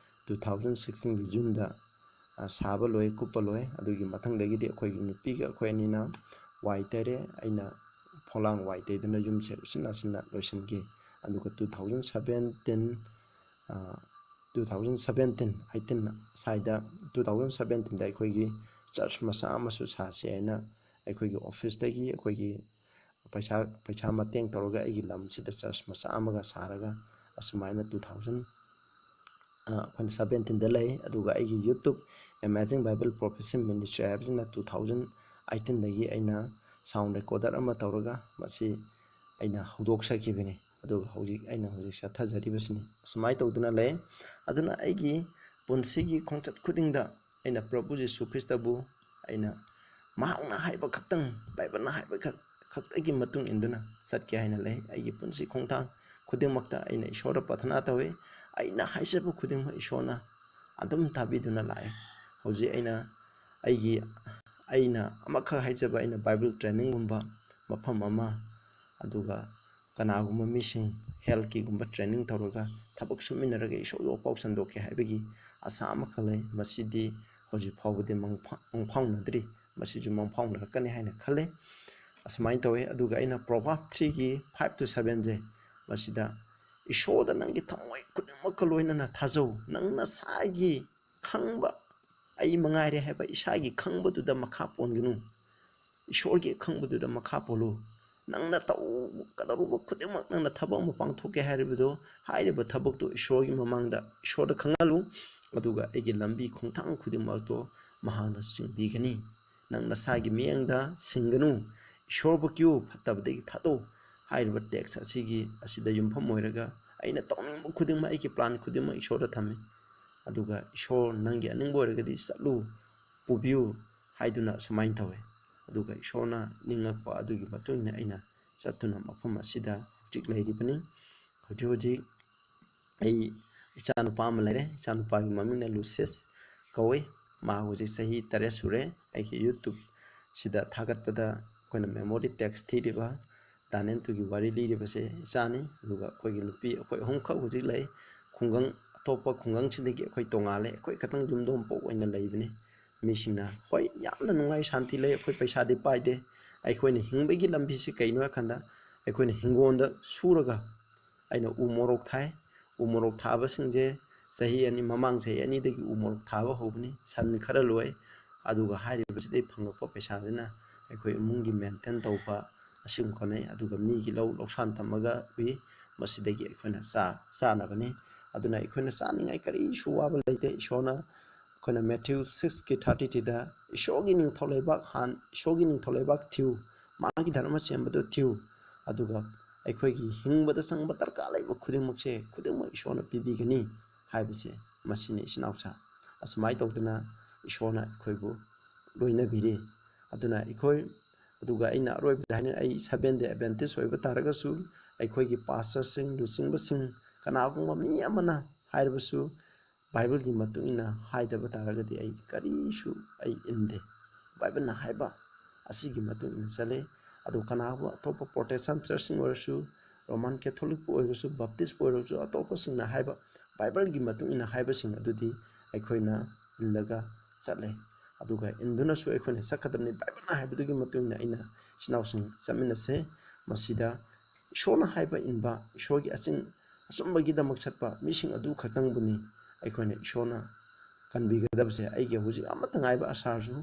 two thousand sixteenꯒꯤ Juneꯗ ꯁꯥꯕ ꯂꯣꯏ, ꯀꯨꯞꯄ ꯂꯣꯏ꯫ ꯑꯗꯨꯒꯤ ꯃꯊꯪꯗꯒꯤꯗꯤ ꯑꯩꯈꯣꯏꯒꯤ ꯅꯨꯄꯤꯒ ꯑꯩꯈꯣꯏ ꯑꯅꯤꯅ ꯋꯥꯏ ꯇꯩꯔꯦ꯫ ꯑꯩꯅ ꯐꯣꯂꯥꯡ ꯋꯥꯏ ꯇꯩꯗꯨꯅ ꯌꯨꯝꯁꯦ ꯎꯆꯤꯟ ꯅꯥꯆꯤꯟꯅ ꯂꯣꯏꯁꯤꯟꯈꯤ꯫ ꯑꯗꯨꯒ two thousand seventeen, two thousand seventeen eighteen ꯁ꯭ꯋꯥꯏꯗ, two thousand seventeenꯗ ꯑꯩꯈꯣꯏꯒꯤ ꯆꯔꯆ ꯃꯆꯥ ꯑꯃꯁꯨ ꯁꯥꯁꯦ ꯍꯥꯏꯅ ꯑꯩꯈꯣꯏꯒꯤ ꯑꯣꯐꯤꯁꯇꯒꯤ ꯑꯩꯈꯣꯏꯒꯤ ꯄꯩꯁꯥ ꯄꯩꯁꯥ ꯃꯇꯦꯡ ꯇꯧꯔꯒ ꯑꯩꯒꯤ ꯂꯝꯁꯤꯗ ꯆꯔꯆ ꯃꯆꯥ ꯑꯃꯒ ꯁꯥꯔꯒ ꯑꯁꯨꯃꯥꯏꯅ two thousand ꯑꯩꯈꯣꯏꯅ seventeenꯗ ꯂꯩ꯫ ꯑꯗꯨꯒ ꯑꯩꯒꯤ YouTube Amazing Bible Prophecy Ministry ꯍꯥꯏꯕꯁꯤꯅ two thousand eighteenꯗꯒꯤ ꯑꯩꯅ sound recorder ꯑꯃ ꯇꯧꯔꯒ ꯃꯁꯤ ꯑꯩꯅ ꯍꯧꯗꯣꯛꯆꯈꯤꯕꯅꯤ꯫ ꯑꯗꯨꯒ ꯍꯧꯖꯤꯛ ꯑꯩꯅ ꯍꯧꯖꯤꯛ ꯆꯠꯊꯖꯔꯤꯕꯁꯤꯅꯤ꯫ ꯑꯁꯨꯃꯥꯏꯅ ꯇꯧꯗꯨꯅ ꯂꯩ꯫ ꯑꯗꯨꯅ ꯑꯩꯒꯤ ꯄꯨꯟꯁꯤꯒꯤ ꯈꯣꯡꯆꯠ ꯈꯨꯗꯤꯡꯗ ꯑꯩꯅ ꯄ꯭ꯔꯚꯨ ꯖꯤꯁꯨ ꯈ꯭ꯔꯤꯁꯇꯕꯨ ꯑꯩꯅ ꯃꯍꯥꯛꯅ ꯍꯥꯏꯕ ꯈꯛꯇꯪ, ꯕꯥꯏꯕꯜꯅ ꯍꯥꯏꯕ ꯈꯛ-, ꯈꯛꯇꯒꯤ ꯃꯇꯨꯡ ꯏꯟꯗꯨꯅ ꯆꯠꯀꯦ ꯍꯥꯏꯅ ꯂꯩ꯫ ꯑꯩꯒꯤ ꯄꯨꯟꯁꯤ ꯈꯣꯡꯊꯥꯡ ꯈꯨꯗꯤꯡꯃꯛꯇ ꯑꯩꯅ ꯏꯁꯣꯔꯗ ꯄ꯭ꯔꯊꯅꯥ ꯇꯧꯏ꯫ ꯑꯩꯅ ꯍꯥꯏꯖꯕ ꯈꯨꯗꯤꯡꯃꯛ ꯏꯁꯣꯔꯅ ꯑꯗꯨꯝ ꯇꯥꯕꯤꯗꯨꯅ ꯂꯥꯛꯑꯦ꯫ ꯍꯧꯖꯤꯛ ꯑꯩꯅ ꯑꯩꯒꯤ, ꯑꯩꯅ ꯑꯃꯈꯛ ꯍꯥꯏꯖꯕ, ꯑꯩꯅ ꯕꯥꯏꯕꯜ ꯇ꯭ꯔꯦꯅꯤꯡꯒꯨꯝꯕ ꯃꯐꯝ ꯑꯃ, ꯑꯗꯨꯒ ꯀꯅꯥꯒꯨꯝꯕ ꯃꯤꯁꯤꯡ ꯍꯦꯜꯠꯀꯤꯒꯨꯝꯕ ꯇ꯭ꯔꯦꯅꯤꯡ ꯇꯧꯔꯒ ꯊꯕꯛ ꯁꯨꯃꯤꯟꯅꯔꯒ ꯏꯁꯣꯔꯒꯤ ꯋꯥꯄꯥꯎ ꯁꯟꯗꯣꯛꯀꯦ ꯍꯥꯏꯕꯒꯤ ꯑꯁꯥ ꯑꯃꯈꯛ ꯂꯩ꯫ ꯃꯁꯤꯗꯤ ꯍꯧꯖꯤꯛ ꯐꯥꯎꯕꯗꯤ ꯃꯪꯐꯥ-, ꯃꯪꯐꯥꯎꯅꯗ꯭ꯔꯤ꯫ ꯃꯁꯤꯁꯨ ꯃꯪꯐꯥꯎꯅꯔꯛꯀꯅꯤ ꯍꯥꯏꯅ ꯈꯜꯂꯤ꯫ ꯑꯁꯨꯃꯥꯏꯅ ꯇꯧꯋꯤ꯫ ꯑꯗꯨꯒ ꯑꯩꯅ Proverb threeꯒꯤ five to sevenꯁꯦ, ꯃꯁꯤꯗ ꯏꯁꯣꯔꯗ ꯅꯪꯒꯤ ꯊꯃꯣꯏ ꯈꯨꯗꯤꯡꯃꯛꯀ ꯂꯣꯏꯅꯅ ꯊꯥꯖꯧ꯫ ꯅꯪ ꯅꯁꯥꯒꯤ ꯈꯪꯕ, ꯑꯩ ꯃꯉꯥꯏꯔꯦ ꯍꯥꯏꯕ ꯏꯁꯥꯒꯤ ꯈꯪꯕꯗꯨꯗ ꯃꯈꯥ ꯄꯣꯟꯒꯅꯨ꯫ ꯏꯁꯣꯔꯒꯤ ꯈꯪꯕꯗꯨꯗ ꯃꯈꯥ ꯄꯣꯜꯂꯨ꯫ ꯅꯪꯅ ꯇꯧꯒꯗꯧꯔꯤꯕ ꯈꯨꯗꯤꯡꯃꯛ, ꯅꯪꯅ ꯊꯕꯛ ꯑꯃ ꯄꯥꯡꯊꯣꯛꯀꯦ ꯍꯥꯏꯔꯤꯕꯗꯣ, ꯍꯥꯏꯔꯤꯕ ꯊꯕꯛꯇꯣ ꯏꯁꯣꯔꯒꯤ ꯃꯃꯥꯡꯗ, ꯏꯁꯣꯔꯗ ꯈꯪꯍꯜꯂꯨ꯫ ꯑꯗꯨꯒ ꯑꯩꯒꯤ ꯂꯝꯕꯤ ꯈꯣꯡꯊꯥꯡ ꯈꯨꯗꯤꯡꯃꯛꯇꯣ ꯃꯍꯥꯛꯅ ꯆꯤꯡꯕꯤꯒꯅꯤ꯫ ꯅꯪ ꯅꯁꯥꯒꯤ ꯃꯤꯠꯌꯦꯡꯗ ꯁꯤꯡꯒꯅꯨ꯫ ꯏꯁꯣꯔꯕꯨ ꯀꯤꯌꯨ, ꯐꯠꯇꯕꯗꯒꯤ ꯊꯥꯗꯣꯛꯎ꯫ ꯍꯥꯏꯔꯤꯕ text ꯑꯁꯤꯒꯤ, ꯑꯁꯤꯗ ꯌꯨꯝꯐꯝ ꯑꯣꯏꯔꯒ ꯑꯩꯅ ꯇꯧꯅꯤꯡꯕ ꯈꯨꯗꯤꯡꯃꯛ, ꯑꯩꯒꯤ plan ꯈꯨꯗꯤꯡꯃꯛ ꯏꯁꯣꯔꯗ ꯊꯝꯃꯤ꯫ ꯑꯗꯨꯒ ꯏꯁꯣꯔ, ꯅꯪꯒꯤ ꯑꯅꯤꯡꯕ ꯑꯣꯏꯔꯒꯗꯤ ꯆꯠꯂꯨ, ꯄꯨꯕꯤꯌꯨ ꯍꯥꯏꯗꯨꯅ ꯑꯁꯨꯃꯥꯏꯅ ꯇꯧꯋꯦ꯫ ꯑꯗꯨꯒ ꯏꯁꯣꯔꯅ ꯅꯤꯡꯉꯛꯄ ꯑꯗꯨꯒꯤ ꯃꯇꯨꯡ ꯏꯟꯅ ꯑꯩꯅ ꯆꯠꯇꯨꯅ ꯃꯐꯝ ꯑꯁꯤꯗ ꯍꯧꯖꯤꯛ ꯂꯩꯔꯤꯕꯅꯤ꯫ ꯍꯧꯖꯤꯛ ꯍꯧꯖꯤꯛ ꯑꯩ ꯏꯆꯥꯅꯨꯄꯥ ꯑꯃ ꯂꯩꯔꯦ꯫ ꯏꯆꯥꯅꯨꯄꯥꯒꯤ ꯃꯃꯤꯡꯅ ꯂꯨꯁꯤꯌꯁ ꯀꯧꯏ꯫ ꯃꯥ ꯍꯧꯖꯤꯛ ꯆꯍꯤ ꯇꯔꯦꯠ ꯁꯨꯔꯦ꯫ ꯑꯩꯒꯤ YouTube ꯁꯤꯗ ꯊꯥꯒꯠꯄꯗ ꯑꯩꯈꯣꯏꯅ memory text ꯊꯤꯔꯤꯕ, ꯗꯥꯅꯤꯌꯦꯜ ꯇꯨꯒꯤ ꯋꯥꯔꯤ ꯂꯤꯔꯤꯕꯁꯦ ꯏꯆꯥꯅꯤ꯫ ꯑꯗꯨꯒ ꯑꯩꯈꯣꯏꯒꯤ ꯅꯨꯄꯤ, ꯑꯩꯈꯣꯏ ꯑꯍꯨꯝꯈꯛ ꯍꯧꯖꯤꯛ ꯂꯩ꯫ ꯈꯨꯡꯒꯪ, ꯑꯇꯣꯞꯄ ꯈꯨꯡꯒꯪꯁꯤꯗꯒꯤ ꯑꯩꯈꯣꯏ ꯇꯣꯉꯥꯜꯂꯦ꯫ ꯑꯩꯈꯣꯏ ꯈꯛꯇꯪ ꯌꯨꯝꯊꯣꯡ ꯄꯣꯛ ꯑꯣꯏꯅ ꯂꯩꯕꯅꯤ꯫ ꯃꯤꯁꯤꯡꯅ, ꯍꯣꯏ, ꯌꯥꯝꯅ ꯅꯨꯡꯉꯥꯏ, ꯁꯥꯟꯇꯤ ꯂꯩ, ꯑꯩꯈꯣꯏ ꯄꯩꯁꯥꯗꯤ ꯄꯥꯏꯗꯦ꯫ ꯑꯩꯈꯣꯏꯅ ꯍꯤꯡꯕꯒꯤ ꯂꯝꯕꯤꯁꯤ ꯀꯩꯅꯣ ꯍꯥꯏꯀꯥꯟꯗ, ꯑꯩꯈꯣꯏꯅ ꯍꯤꯡꯒꯣꯜꯗ ꯁꯨꯔꯒ ꯑꯩꯅ ꯎ ꯃꯣꯔꯣꯛ ꯊꯥꯏ꯫ ꯎ ꯃꯣꯔꯣꯛ ꯊꯥꯕꯁꯤꯡꯁꯦ ꯆꯍꯤ ꯑꯅꯤ, ꯃꯃꯥꯡ ꯆꯍꯤ ꯑꯅꯤꯗꯒꯤ ꯎ ꯃꯣꯔꯣꯛ ꯊꯥꯕ ꯍꯧꯕꯅꯤ꯫ ꯁꯟ ꯈꯔ ꯂꯣꯏ꯫ ꯑꯗꯨꯒ ꯍꯥꯏꯔꯤꯕꯁꯤꯗꯒꯤ ꯐꯪꯉꯛꯄ ꯄꯩꯁꯥꯁꯤꯅ ꯑꯩꯈꯣꯏ ꯏꯃꯨꯡꯒꯤ ꯃꯦꯟꯇꯦꯟ ꯇꯧꯕ ꯑꯁꯤꯒꯨꯝ ꯈꯣꯠꯅꯩ꯫ ꯑꯗꯨꯒ ꯃꯤꯒꯤ ꯂꯧ ꯂꯧꯁꯥꯟ ꯊꯝꯃꯒ ꯎꯏ꯫ ꯃꯁꯤꯗꯒꯤ ꯑꯩꯈꯣꯏꯅ ꯆꯥ-, ꯆꯥꯅꯕꯅꯤ꯫ ꯑꯗꯨꯅ ꯑꯩꯈꯣꯏꯅ ꯆꯥꯅꯤꯡꯉꯥꯏ ꯀꯔꯤꯁꯨ ꯋꯥꯕ ꯂꯩꯇꯦ꯫ ꯏꯁꯣꯔꯅ, ꯑꯩꯈꯣꯏꯅ Matthew six ꯀꯤ thirty three ꯗ, "ꯏꯁꯣꯔꯒꯤ ꯅꯤꯡꯊꯧ ꯂꯩꯕꯥꯛ ꯍꯥꯟ-, ꯏꯁꯣꯔꯒꯤ ꯅꯤꯡꯊꯧ ꯂꯩꯕꯥꯛ ꯊꯤꯌꯨ, ꯃꯥꯒꯤ ꯙꯔꯃ ꯁꯦꯝꯕꯗꯨ ꯊꯤꯌꯨ, ꯑꯗꯨꯒ ꯑꯩꯈꯣꯏꯒꯤ ꯍꯤꯡꯕꯗ ꯆꯪꯕ ꯗꯔꯀꯥꯔ ꯂꯩꯕ ꯈꯨꯗꯤꯡꯃꯛꯁꯦ, ꯈꯨꯗꯤꯡꯃꯛ ꯏꯁꯣꯔꯅ ꯄꯤꯕꯤꯒꯅꯤ" ꯍꯥꯏꯕꯁꯦ ꯃꯁꯤꯅꯤ, ꯏꯆꯤꯟ ꯏꯅꯥꯎꯁꯥ꯫ ꯑꯁꯨꯃꯥꯏꯅ ꯇꯧꯗꯅ ꯏꯁꯣꯔꯅ ꯑꯩꯈꯣꯏꯕꯨ ꯂꯣꯏꯅꯕꯤꯔꯤ꯫ ꯑꯗꯨꯅ ꯑꯩꯈꯣꯏ, ꯑꯗꯨꯒ ꯑꯩꯅ ꯑꯔꯣꯏꯕꯗ ꯍꯥꯏꯅꯤꯡ, ꯑꯩ Seventh Day Adventist ꯑꯣꯏꯕ ꯇꯥꯔꯒꯁꯨ, ꯑꯩꯈꯣꯏꯒꯤ ꯄꯥꯁꯇꯔꯁꯤꯡ, ꯂꯨꯆꯤꯡꯕꯁꯤꯡ, ꯀꯅꯥꯒꯨꯝꯕ ꯃꯤ ꯑꯃꯅ ꯍꯥꯏꯔꯕꯁꯨ, ꯕꯥꯏꯕꯜꯒꯤ ꯃꯇꯨꯡ ꯏꯟꯅ ꯍꯥꯏꯗꯕ ꯇꯥꯔꯒꯗꯤ ꯑꯩ ꯀꯔꯤꯁꯨ ꯑꯩ ꯏꯟꯗꯦ꯫ ꯕꯥꯏꯕꯜꯅ ꯍꯥꯏꯕ ꯑꯁꯤꯒꯤ ꯃꯇꯨꯡ ꯏꯟꯅ ꯆꯠꯂꯦ꯫ ꯑꯗꯨ ꯀꯅꯥꯒꯨꯝꯕ ꯑꯇꯣꯞꯄ Protestant ꯆꯔꯆꯁꯤꯡ ꯑꯣꯏꯔꯁꯨ, Roman Catholicꯄꯨ ꯑꯣꯏꯔꯁꯨ, Baptistꯄꯨ ꯑꯣꯏꯔꯁꯨ, ꯑꯇꯣꯞꯄꯁꯤꯡꯅ ꯍꯥꯏꯕ, ꯕꯥꯏꯕꯜꯒꯤ ꯃꯇꯨꯡ ꯏꯟꯅ ꯍꯥꯏꯕꯁꯤꯡ ꯑꯗꯨꯗꯤ ꯑꯩꯈꯣꯏꯅ ꯏꯜꯂꯒ ꯆꯠꯂꯦ꯫ ꯑꯗꯨꯒ ꯏꯟꯗꯨꯅꯁꯨ ꯑꯩꯈꯣꯏꯅ ꯆꯠꯀꯗꯕꯅꯤ꯫ ꯕꯥꯏꯕꯜꯅ ꯍꯥꯏꯕꯗꯨꯒꯤ ꯃꯇꯨꯡ ꯏꯟꯅ ꯑꯩꯅ ꯏꯆꯤꯟ ꯏꯅꯥꯎꯁꯤꯡ ꯆꯠꯃꯤꯟꯅꯁꯦ꯫ ꯃꯁꯤꯗ ꯏꯁꯣꯔꯅ ꯍꯥꯏꯕ ꯏꯟꯕ, ꯏꯁꯣꯔꯒꯤ ꯑꯆꯤꯡ-, ꯑꯆꯨꯝꯕꯒꯤꯗꯃꯛ ꯆꯠꯄ ꯃꯤꯁꯤꯡ ꯑꯗꯨ ꯈꯛꯇꯪꯕꯨꯅꯤ ꯑꯩꯈꯣꯏꯅ ꯏꯁꯣꯔꯅ ꯀꯟꯕꯤꯒꯗꯕꯁꯦ꯫ ꯑꯩꯒꯤ ꯍꯧꯖꯤꯛ ꯑꯃꯠꯇ ꯉꯥꯏꯕ ꯑꯁꯥꯁꯨ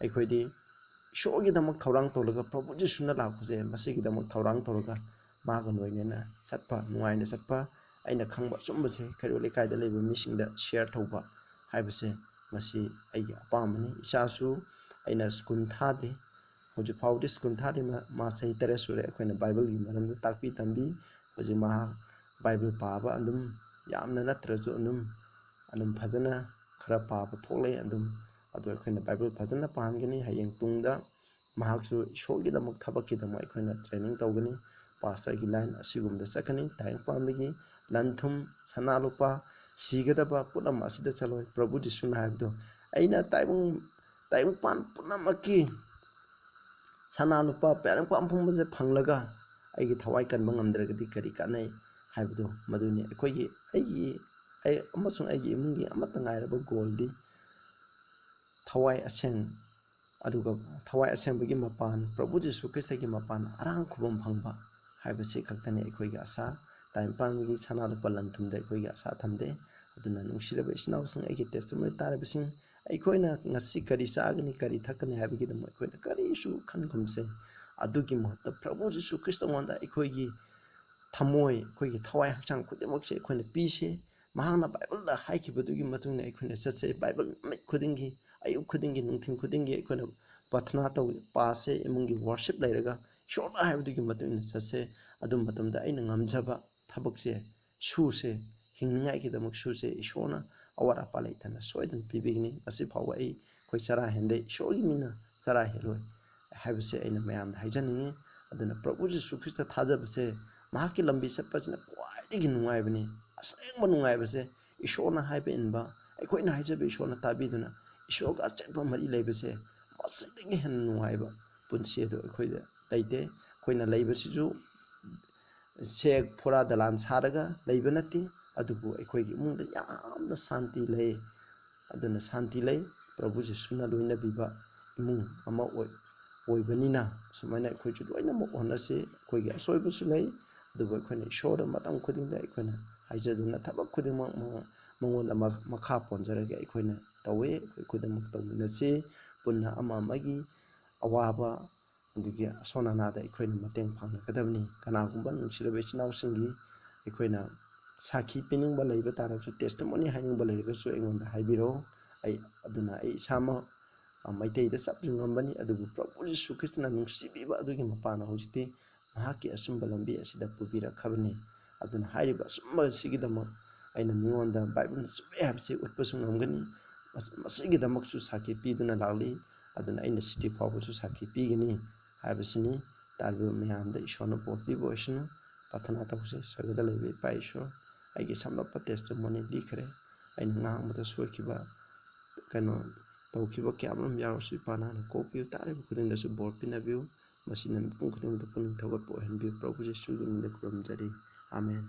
ꯑꯩꯈꯣꯏꯗꯤ ꯏꯁꯣꯔꯒꯤꯗꯃꯛ ꯊꯧꯔꯥꯡ ꯇꯧꯔꯒ ꯄ꯭ꯔꯚꯨ ꯖꯤꯁꯨꯅ ꯂꯥꯛꯄꯁꯦ ꯃꯁꯤꯒꯤꯗꯃꯛ ꯊꯧꯔꯥꯡ ꯇꯧꯔꯒ ꯃꯥꯒ ꯂꯣꯏꯅꯅ ꯆꯠꯄ, ꯅꯨꯡꯉꯥꯏꯅ ꯆꯠꯄ, ꯑꯩꯅ ꯈꯪꯕ ꯑꯆꯨꯝꯕꯁꯦ ꯀꯩꯔꯣꯜ ꯂꯩꯀꯥꯏꯗ ꯂꯩꯕ ꯃꯤꯁꯤꯡꯗ share ꯇꯧꯕ ꯍꯥꯏꯕꯁꯦ ꯃꯁꯤ ꯑꯩꯒꯤ ꯑꯄꯥꯝꯕꯅꯤ꯫ ꯏꯆꯥꯁꯨ ꯑꯩꯅ ꯁ꯭ꯀꯨꯜ ꯊꯥꯗꯦ, ꯍꯧꯖꯤꯛ ꯐꯥꯎꯕꯗꯤ ꯁ꯭ꯀꯨꯜ ꯊꯥꯗꯦ꯫ ꯃꯥ, ꯃꯥ ꯆꯍꯤ ꯇꯔꯦꯠ ꯁꯨꯔꯦ꯫ ꯑꯩꯈꯣꯏꯅ ꯕꯥꯏꯕꯜꯒꯤ ꯃꯔꯝꯗ ꯇꯥꯛꯄꯤ ꯇꯝꯕꯤ꯫ ꯍꯧꯖꯤꯛ ꯃꯍꯥꯛ ꯕꯥꯏꯕꯜ ꯄꯥꯕ ꯑꯗꯨꯝ, ꯌꯥꯝꯅ ꯅꯠꯇ꯭ꯔꯁꯨ ꯑꯗꯨꯝ, ꯑꯗꯨꯝ ꯐꯖꯅ ꯈꯔ ꯄꯥꯕ ꯊꯣꯛꯂꯛꯑꯦ ꯑꯗꯨꯝ꯫ ꯑꯗꯣ ꯑꯩꯈꯣꯏꯅ ꯕꯥꯏꯕꯜ ꯐꯖꯅ ꯄꯥꯍꯟꯒꯅꯤ꯫ ꯍꯌꯦꯡ ꯇꯨꯡꯗ ꯃꯍꯥꯛꯁꯨ ꯏꯁꯣꯔꯒꯤꯗꯃꯛ, ꯊꯕꯛꯀꯤꯗꯃꯛ ꯑꯩꯈꯣꯏꯅ training ꯇꯧꯒꯅꯤ꯫ ꯄꯥꯁꯇꯔꯒꯤ line ꯑꯁꯤꯒꯨꯝꯕꯗ ꯆꯠꯀꯅꯤ꯫ ꯇꯥꯏꯕꯪꯄꯥꯟꯗꯒꯤ ꯂꯟ ꯊꯨꯝ, ꯁꯅꯥ ꯂꯨꯄꯥ, ꯁꯤꯒꯗꯕ ꯄꯨꯝꯅꯃꯛ ꯑꯁꯤꯗ ꯆꯠꯂꯣꯏ꯫ ꯄ꯭ꯔꯚꯨ ꯖꯤꯁꯨꯅ ꯍꯥꯏꯕꯗꯣ, "ꯑꯩꯅ ꯇꯥꯏꯕꯪ, ꯇꯥꯏꯕꯪꯄꯥꯟ ꯄꯨꯝꯅꯃꯛꯀꯤ ꯁꯅꯥ ꯂꯨꯄꯥ, ꯇꯥꯏꯕꯪꯄꯥꯟ ꯄꯨꯝꯕꯁꯦ ꯐꯪꯂꯒ ꯑꯩꯒꯤ ꯊꯋꯥꯏ ꯀꯟꯕ ꯉꯝꯗ꯭ꯔꯒꯗꯤ ꯀꯔꯤ ꯀꯥꯟꯅꯩ?" ꯍꯥꯏꯕꯗꯣ ꯃꯗꯨꯅꯤ꯫ ꯑꯩꯈꯣꯏꯒꯤ, ꯑꯩꯒꯤ, ꯑꯩ ꯑꯃꯁꯨꯡ ꯑꯩꯒꯤ ꯏꯃꯨꯡꯒꯤ ꯑꯃꯠꯇ ꯉꯥꯏꯔꯕ ꯒꯣꯜꯗꯤ ꯊꯋꯥꯏ ꯑꯁꯦꯡ-, ꯑꯗꯨꯒ ꯊꯋꯥꯏ ꯑꯁꯦꯡꯕꯒꯤ ꯃꯄꯥꯟ, ꯄ꯭ꯔꯚꯨ ꯖꯤꯁꯨ ꯈ꯭ꯔꯤꯁꯇꯒꯤ ꯃꯄꯥꯟ ꯑꯔꯥꯡ ꯈꯨꯕꯝ ꯐꯪꯕ ꯍꯥꯏꯕꯁꯤ ꯈꯛꯇꯅꯤ ꯑꯩꯈꯣꯏꯒꯤ ꯑꯁꯥ꯫ ꯇꯥꯏꯕꯪꯄꯥꯟꯒꯤ ꯁꯅꯥ ꯂꯨꯄꯥ ꯂꯟ ꯊꯨꯝꯗ ꯑꯩꯈꯣꯏꯒꯤ ꯑꯁꯥ ꯊꯝꯗꯦ꯫ ꯑꯗꯨꯅ ꯅꯨꯡꯁꯤꯔꯕ ꯏꯆꯤꯟ ꯏꯅꯥꯎꯁꯤꯡ, ꯑꯩꯒꯤ testimony ꯇꯥꯔꯤꯕꯁꯤꯡ, ꯑꯩꯈꯣꯏꯅ ꯉꯁꯤ ꯀꯔꯤ ꯆꯥꯒꯅꯤ, ꯀꯔꯤ ꯊꯛꯀꯅꯤ ꯍꯥꯏꯕꯒꯤꯗꯃꯛ ꯑꯩꯈꯣꯏꯅ ꯀꯔꯤꯁꯨ ꯈꯟꯒꯨꯝꯁꯦ꯫ ꯑꯗꯨꯒꯤ ꯃꯍꯨꯠꯇ ꯄ꯭ꯔꯚꯨ ꯖꯤꯁꯨ ꯈ꯭ꯔꯤꯁꯇꯉꯣꯟꯗ ꯑꯩꯈꯣꯏꯒꯤ ꯊꯃꯣꯏ, ꯑꯩꯈꯣꯏꯒꯤ ꯊꯋꯥꯏ ꯍꯛꯆꯥꯡ ꯈꯨꯗꯤꯡꯃꯛꯁꯦ ꯑꯩꯈꯣꯏꯅ ꯄꯤꯁꯦ꯫ ꯃꯍꯥꯛꯅ ꯕꯥꯏꯕꯜꯗ ꯍꯥꯏꯈꯤꯕꯗꯨꯒꯤ ꯃꯇꯨꯡ ꯏꯟꯅ ꯑꯩꯈꯣꯏꯅ ꯆꯠꯁꯦ꯫ ꯕꯥꯏꯕꯜ ꯅꯨꯃꯤꯠ ꯈꯨꯗꯤꯡꯒꯤ, ꯑꯌꯨꯛ ꯈꯨꯗꯤꯡꯒꯤ, ꯅꯨꯡꯊꯤꯜ ꯈꯨꯗꯤꯡꯒꯤ ꯑꯩꯈꯣꯏꯅ ꯄ꯭ꯔꯥꯊꯅꯥ ꯇꯧ-, ꯄꯥꯁꯦ, ꯏꯃꯨꯡꯒꯤ worship ꯂꯩꯔꯒ ꯏꯁꯣꯔꯅ ꯍꯥꯏꯕꯗꯨꯒꯤ ꯃꯇꯨꯡ ꯏꯟꯅ ꯆꯠꯁꯦ꯫ ꯑꯗꯨ ꯃꯇꯝꯗ ꯑꯩꯅ ꯉꯝꯖꯕ ꯊꯕꯛꯁꯦ ꯁꯨꯁꯦ, ꯍꯤꯡꯅꯤꯡꯉꯥꯏꯒꯤꯗꯃꯛ ꯁꯨꯁꯦ꯫ ꯏꯁꯣꯔꯅ ꯑꯋꯥꯠ ꯑꯄꯥ ꯂꯩꯇꯅ ꯁꯣꯏꯗꯅ ꯄꯤꯕꯤꯒꯅꯤ꯫ ꯉꯁꯤ ꯐꯥꯎꯕ ꯑꯩ, ꯑꯩꯈꯣꯏ ꯆꯔꯥ ꯍꯦꯟꯗꯦ, ꯏꯁꯣꯔꯒꯤ ꯃꯤꯅ ꯆꯔꯥ ꯍꯦꯜꯂꯣꯏ ꯍꯥꯏꯕꯁꯦ ꯑꯩꯅ ꯃꯌꯥꯝꯗ ꯍꯥꯏꯖꯅꯤꯡꯉꯤ꯫ ꯑꯗꯨꯅ ꯄ꯭ꯔꯚꯨ ꯖꯤꯁꯨ ꯈ꯭ꯔꯤꯁꯇ ꯊꯥꯖꯕꯁꯦ, ꯃꯍꯥꯛꯀꯤ ꯂꯝꯕꯤ ꯆꯠꯄꯁꯤꯅ ꯈ꯭ꯋꯥꯏꯗꯒꯤ ꯅꯨꯡꯉꯥꯏꯕꯅꯤ꯫ ꯑꯁꯦꯡꯕ ꯅꯨꯡꯉꯥꯏꯕꯁꯦ ꯏꯁꯣꯔꯅ ꯍꯥꯏꯕ ꯏꯟꯕ, ꯑꯩꯈꯣꯏꯅ ꯍꯥꯏꯖꯕ ꯏꯁꯣꯔꯅ ꯇꯥꯕꯤꯗꯨꯅ ꯏꯁꯣꯔꯒ ꯑꯆꯦꯠꯄ ꯃꯔꯤ ꯂꯩꯕꯁꯦ, ꯃꯁꯤꯗꯒꯤ ꯍꯦꯟꯅ ꯅꯨꯡꯉꯥꯏꯕ ꯄꯨꯟꯁꯤ ꯑꯗꯨ ꯑꯩꯈꯣꯏꯗ ꯂꯩꯇꯦ꯫ ꯑꯩꯈꯣꯏꯅ ꯂꯩꯕꯁꯤꯁꯨ ꯁꯦꯛ ꯐꯣꯔꯥ ꯗꯂꯥꯟ ꯁꯥꯔꯒ ꯂꯩꯕ ꯅꯠꯇꯦ, ꯑꯗꯨꯕꯨ ꯑꯩꯈꯣꯏꯒꯤ ꯏꯃꯨꯡꯗ ꯌꯥꯝꯅ ꯁꯥꯟꯇꯤ ꯂꯩ꯫ ꯑꯗꯨꯅ ꯁꯥꯟꯇꯤ ꯂꯩ꯫ ꯄ꯭ꯔꯚꯨ ꯖꯤꯁꯨꯅ ꯂꯣꯏꯅꯕꯤꯕ ꯏꯃꯨꯡ ꯑꯃ ꯑꯣꯏ-, ꯑꯣꯏꯕꯅꯤꯅ ꯁꯨꯃꯥꯏꯅ ꯑꯩꯈꯣꯏꯁꯨ ꯂꯣꯏꯅꯃꯛ ꯍꯣꯠꯅꯁꯤ꯫ ꯑꯩꯈꯣꯏꯒꯤ ꯑꯁꯣꯏꯕꯁꯨ ꯂꯩ, ꯑꯗꯨꯕꯨ ꯑꯩꯈꯣꯏꯅ ꯏꯁꯣꯔꯗ ꯃꯇꯝ ꯈꯨꯗꯤꯡꯗ ꯑꯩꯈꯣꯏꯅ ꯍꯥꯏꯖꯗꯨꯅ ꯊꯕꯛ ꯈꯨꯗꯤꯡꯃꯛ ꯃꯉꯣꯟ-, ꯃꯉꯣꯟꯗ ꯃ-, ꯃꯈꯥ ꯄꯣꯟꯖꯔꯒ ꯑꯩꯈꯣꯏꯅ ꯇꯧꯋꯤ꯫ ꯑꯩꯈꯣꯏ ꯈꯨꯗꯤꯡꯃꯛ ꯇꯧꯃꯤꯟꯅꯁꯤ꯫ ꯄꯨꯟꯅ ꯑꯃ ꯑꯃꯒꯤ ꯑꯋꯥꯕ ꯑꯗꯒꯤ ꯑꯁꯣꯟ ꯑꯅꯥꯗ ꯑꯩꯈꯣꯏꯅ ꯃꯇꯦꯡ ꯄꯥꯡꯅꯒꯗꯕꯅꯤ꯫ ꯀꯅꯥꯒꯨꯝꯕ ꯅꯨꯡꯁꯤꯔꯕ ꯏꯆꯤꯟ ꯏꯅꯥꯎꯁꯤꯡꯒꯤ ꯑꯩꯈꯣꯏꯅ ꯁꯥꯈꯤ ꯄꯤꯅꯤꯡꯕ ꯂꯩꯕ ꯇꯥꯔꯒꯁꯨ, testimony ꯍꯥꯏꯅꯤꯡꯕ ꯂꯩꯔꯒꯁꯨ ꯑꯩꯉꯣꯟꯗ ꯍꯥꯏꯕꯤꯔꯛꯑꯣ꯫ ꯑꯩ, ꯑꯗꯨꯅ ꯑꯩ ꯏꯁꯥꯃꯛ, ꯑ, ꯃꯩꯇꯩꯗ ꯆꯞꯁꯨ ꯉꯝꯕꯅꯤ, ꯑꯗꯨꯕꯨ ꯄ꯭ꯔꯚꯨ ꯖꯤꯁꯨ ꯈ꯭ꯔꯤꯁꯇꯅ ꯅꯨꯡꯁꯤꯕꯤꯕ ꯑꯗꯨꯒꯤ ꯃꯄꯥꯟꯅ ꯍꯧꯖꯤꯛꯇꯤ ꯃꯍꯥꯛꯀꯤ ꯑꯆꯨꯝꯕ ꯂꯝꯕꯤ ꯑꯁꯤꯗ ꯄꯨꯕꯤꯔꯛꯈ꯭ꯔꯕꯅꯤ꯫ ꯑꯗꯨꯅ ꯍꯥꯏꯔꯤꯕ ꯑꯆꯨꯝꯕ ꯑꯁꯤꯒꯤꯗꯃꯛ ꯑꯩꯅ ꯃꯤꯉꯣꯟꯗ ꯕꯥꯏꯕꯜꯅ ꯆꯨꯝꯃꯦ ꯍꯥꯏꯕꯁꯤ ꯎꯠꯄꯁꯨ ꯉꯝꯒꯅꯤ꯫ ꯃꯁ-, ꯃꯁꯤꯒꯤꯗꯃꯛꯁꯨ ꯁꯥꯈꯤ ꯄꯤꯗꯨꯅ ꯂꯥꯛꯂꯤ꯫ ꯑꯗꯨꯅ ꯑꯩꯅ ꯁꯤꯗ꯭ꯔꯤ ꯐꯥꯎꯕꯁꯨ ꯁꯥꯈꯤ ꯄꯤꯒꯅꯤ ꯍꯥꯏꯕꯁꯤꯅꯤ꯫ ꯇꯥꯔꯤꯕ ꯃꯌꯥꯝꯗ ꯏꯁꯣꯔꯅ ꯕꯣꯔ ꯄꯤꯕ ꯑꯣꯏꯁꯅꯨ꯫ ꯄ꯭ꯔꯥꯊꯅꯥ ꯇꯧꯁꯦ꯫ ꯁꯔꯒꯗ ꯂꯩꯕ ꯏꯄꯥ ꯏꯁꯣꯔ, ꯑꯩꯒꯤ ꯁꯝꯂꯞꯄ testimony ꯂꯤꯈ꯭ꯔꯦ꯫ ꯑꯩꯅ ꯉꯥꯡꯕꯗ ꯁꯣꯏꯈꯤꯕ, ꯀꯩꯅꯣ, ꯇꯧꯈꯤꯕ ꯀꯌꯥ ꯑꯃꯔꯣꯝ ꯌꯥꯎꯔꯁꯨ ꯏꯄꯥ ꯅꯍꯥꯛꯅ ꯀꯣꯛꯄꯤꯌꯨ꯫ ꯇꯥꯔꯤꯕ ꯈꯨꯗꯤꯡꯗꯁꯨ ꯕꯣꯔ ꯄꯤꯅꯕꯤꯌꯨ꯫ ꯃꯁꯤꯅ ꯃꯤꯄꯨꯝ ꯈꯨꯗꯤꯡꯃꯛꯇ ꯄꯨꯛꯅꯤꯡ ꯊꯧꯒꯠꯄ ꯑꯣꯏꯍꯟꯕꯤꯌꯨ꯫ ꯄ꯭ꯔꯚꯨ ꯌꯤꯁꯨꯒꯤ ꯃꯤꯡꯗ ꯈꯨꯔꯨꯝꯖꯔꯤ꯫ ꯑꯥꯃꯦꯟ꯫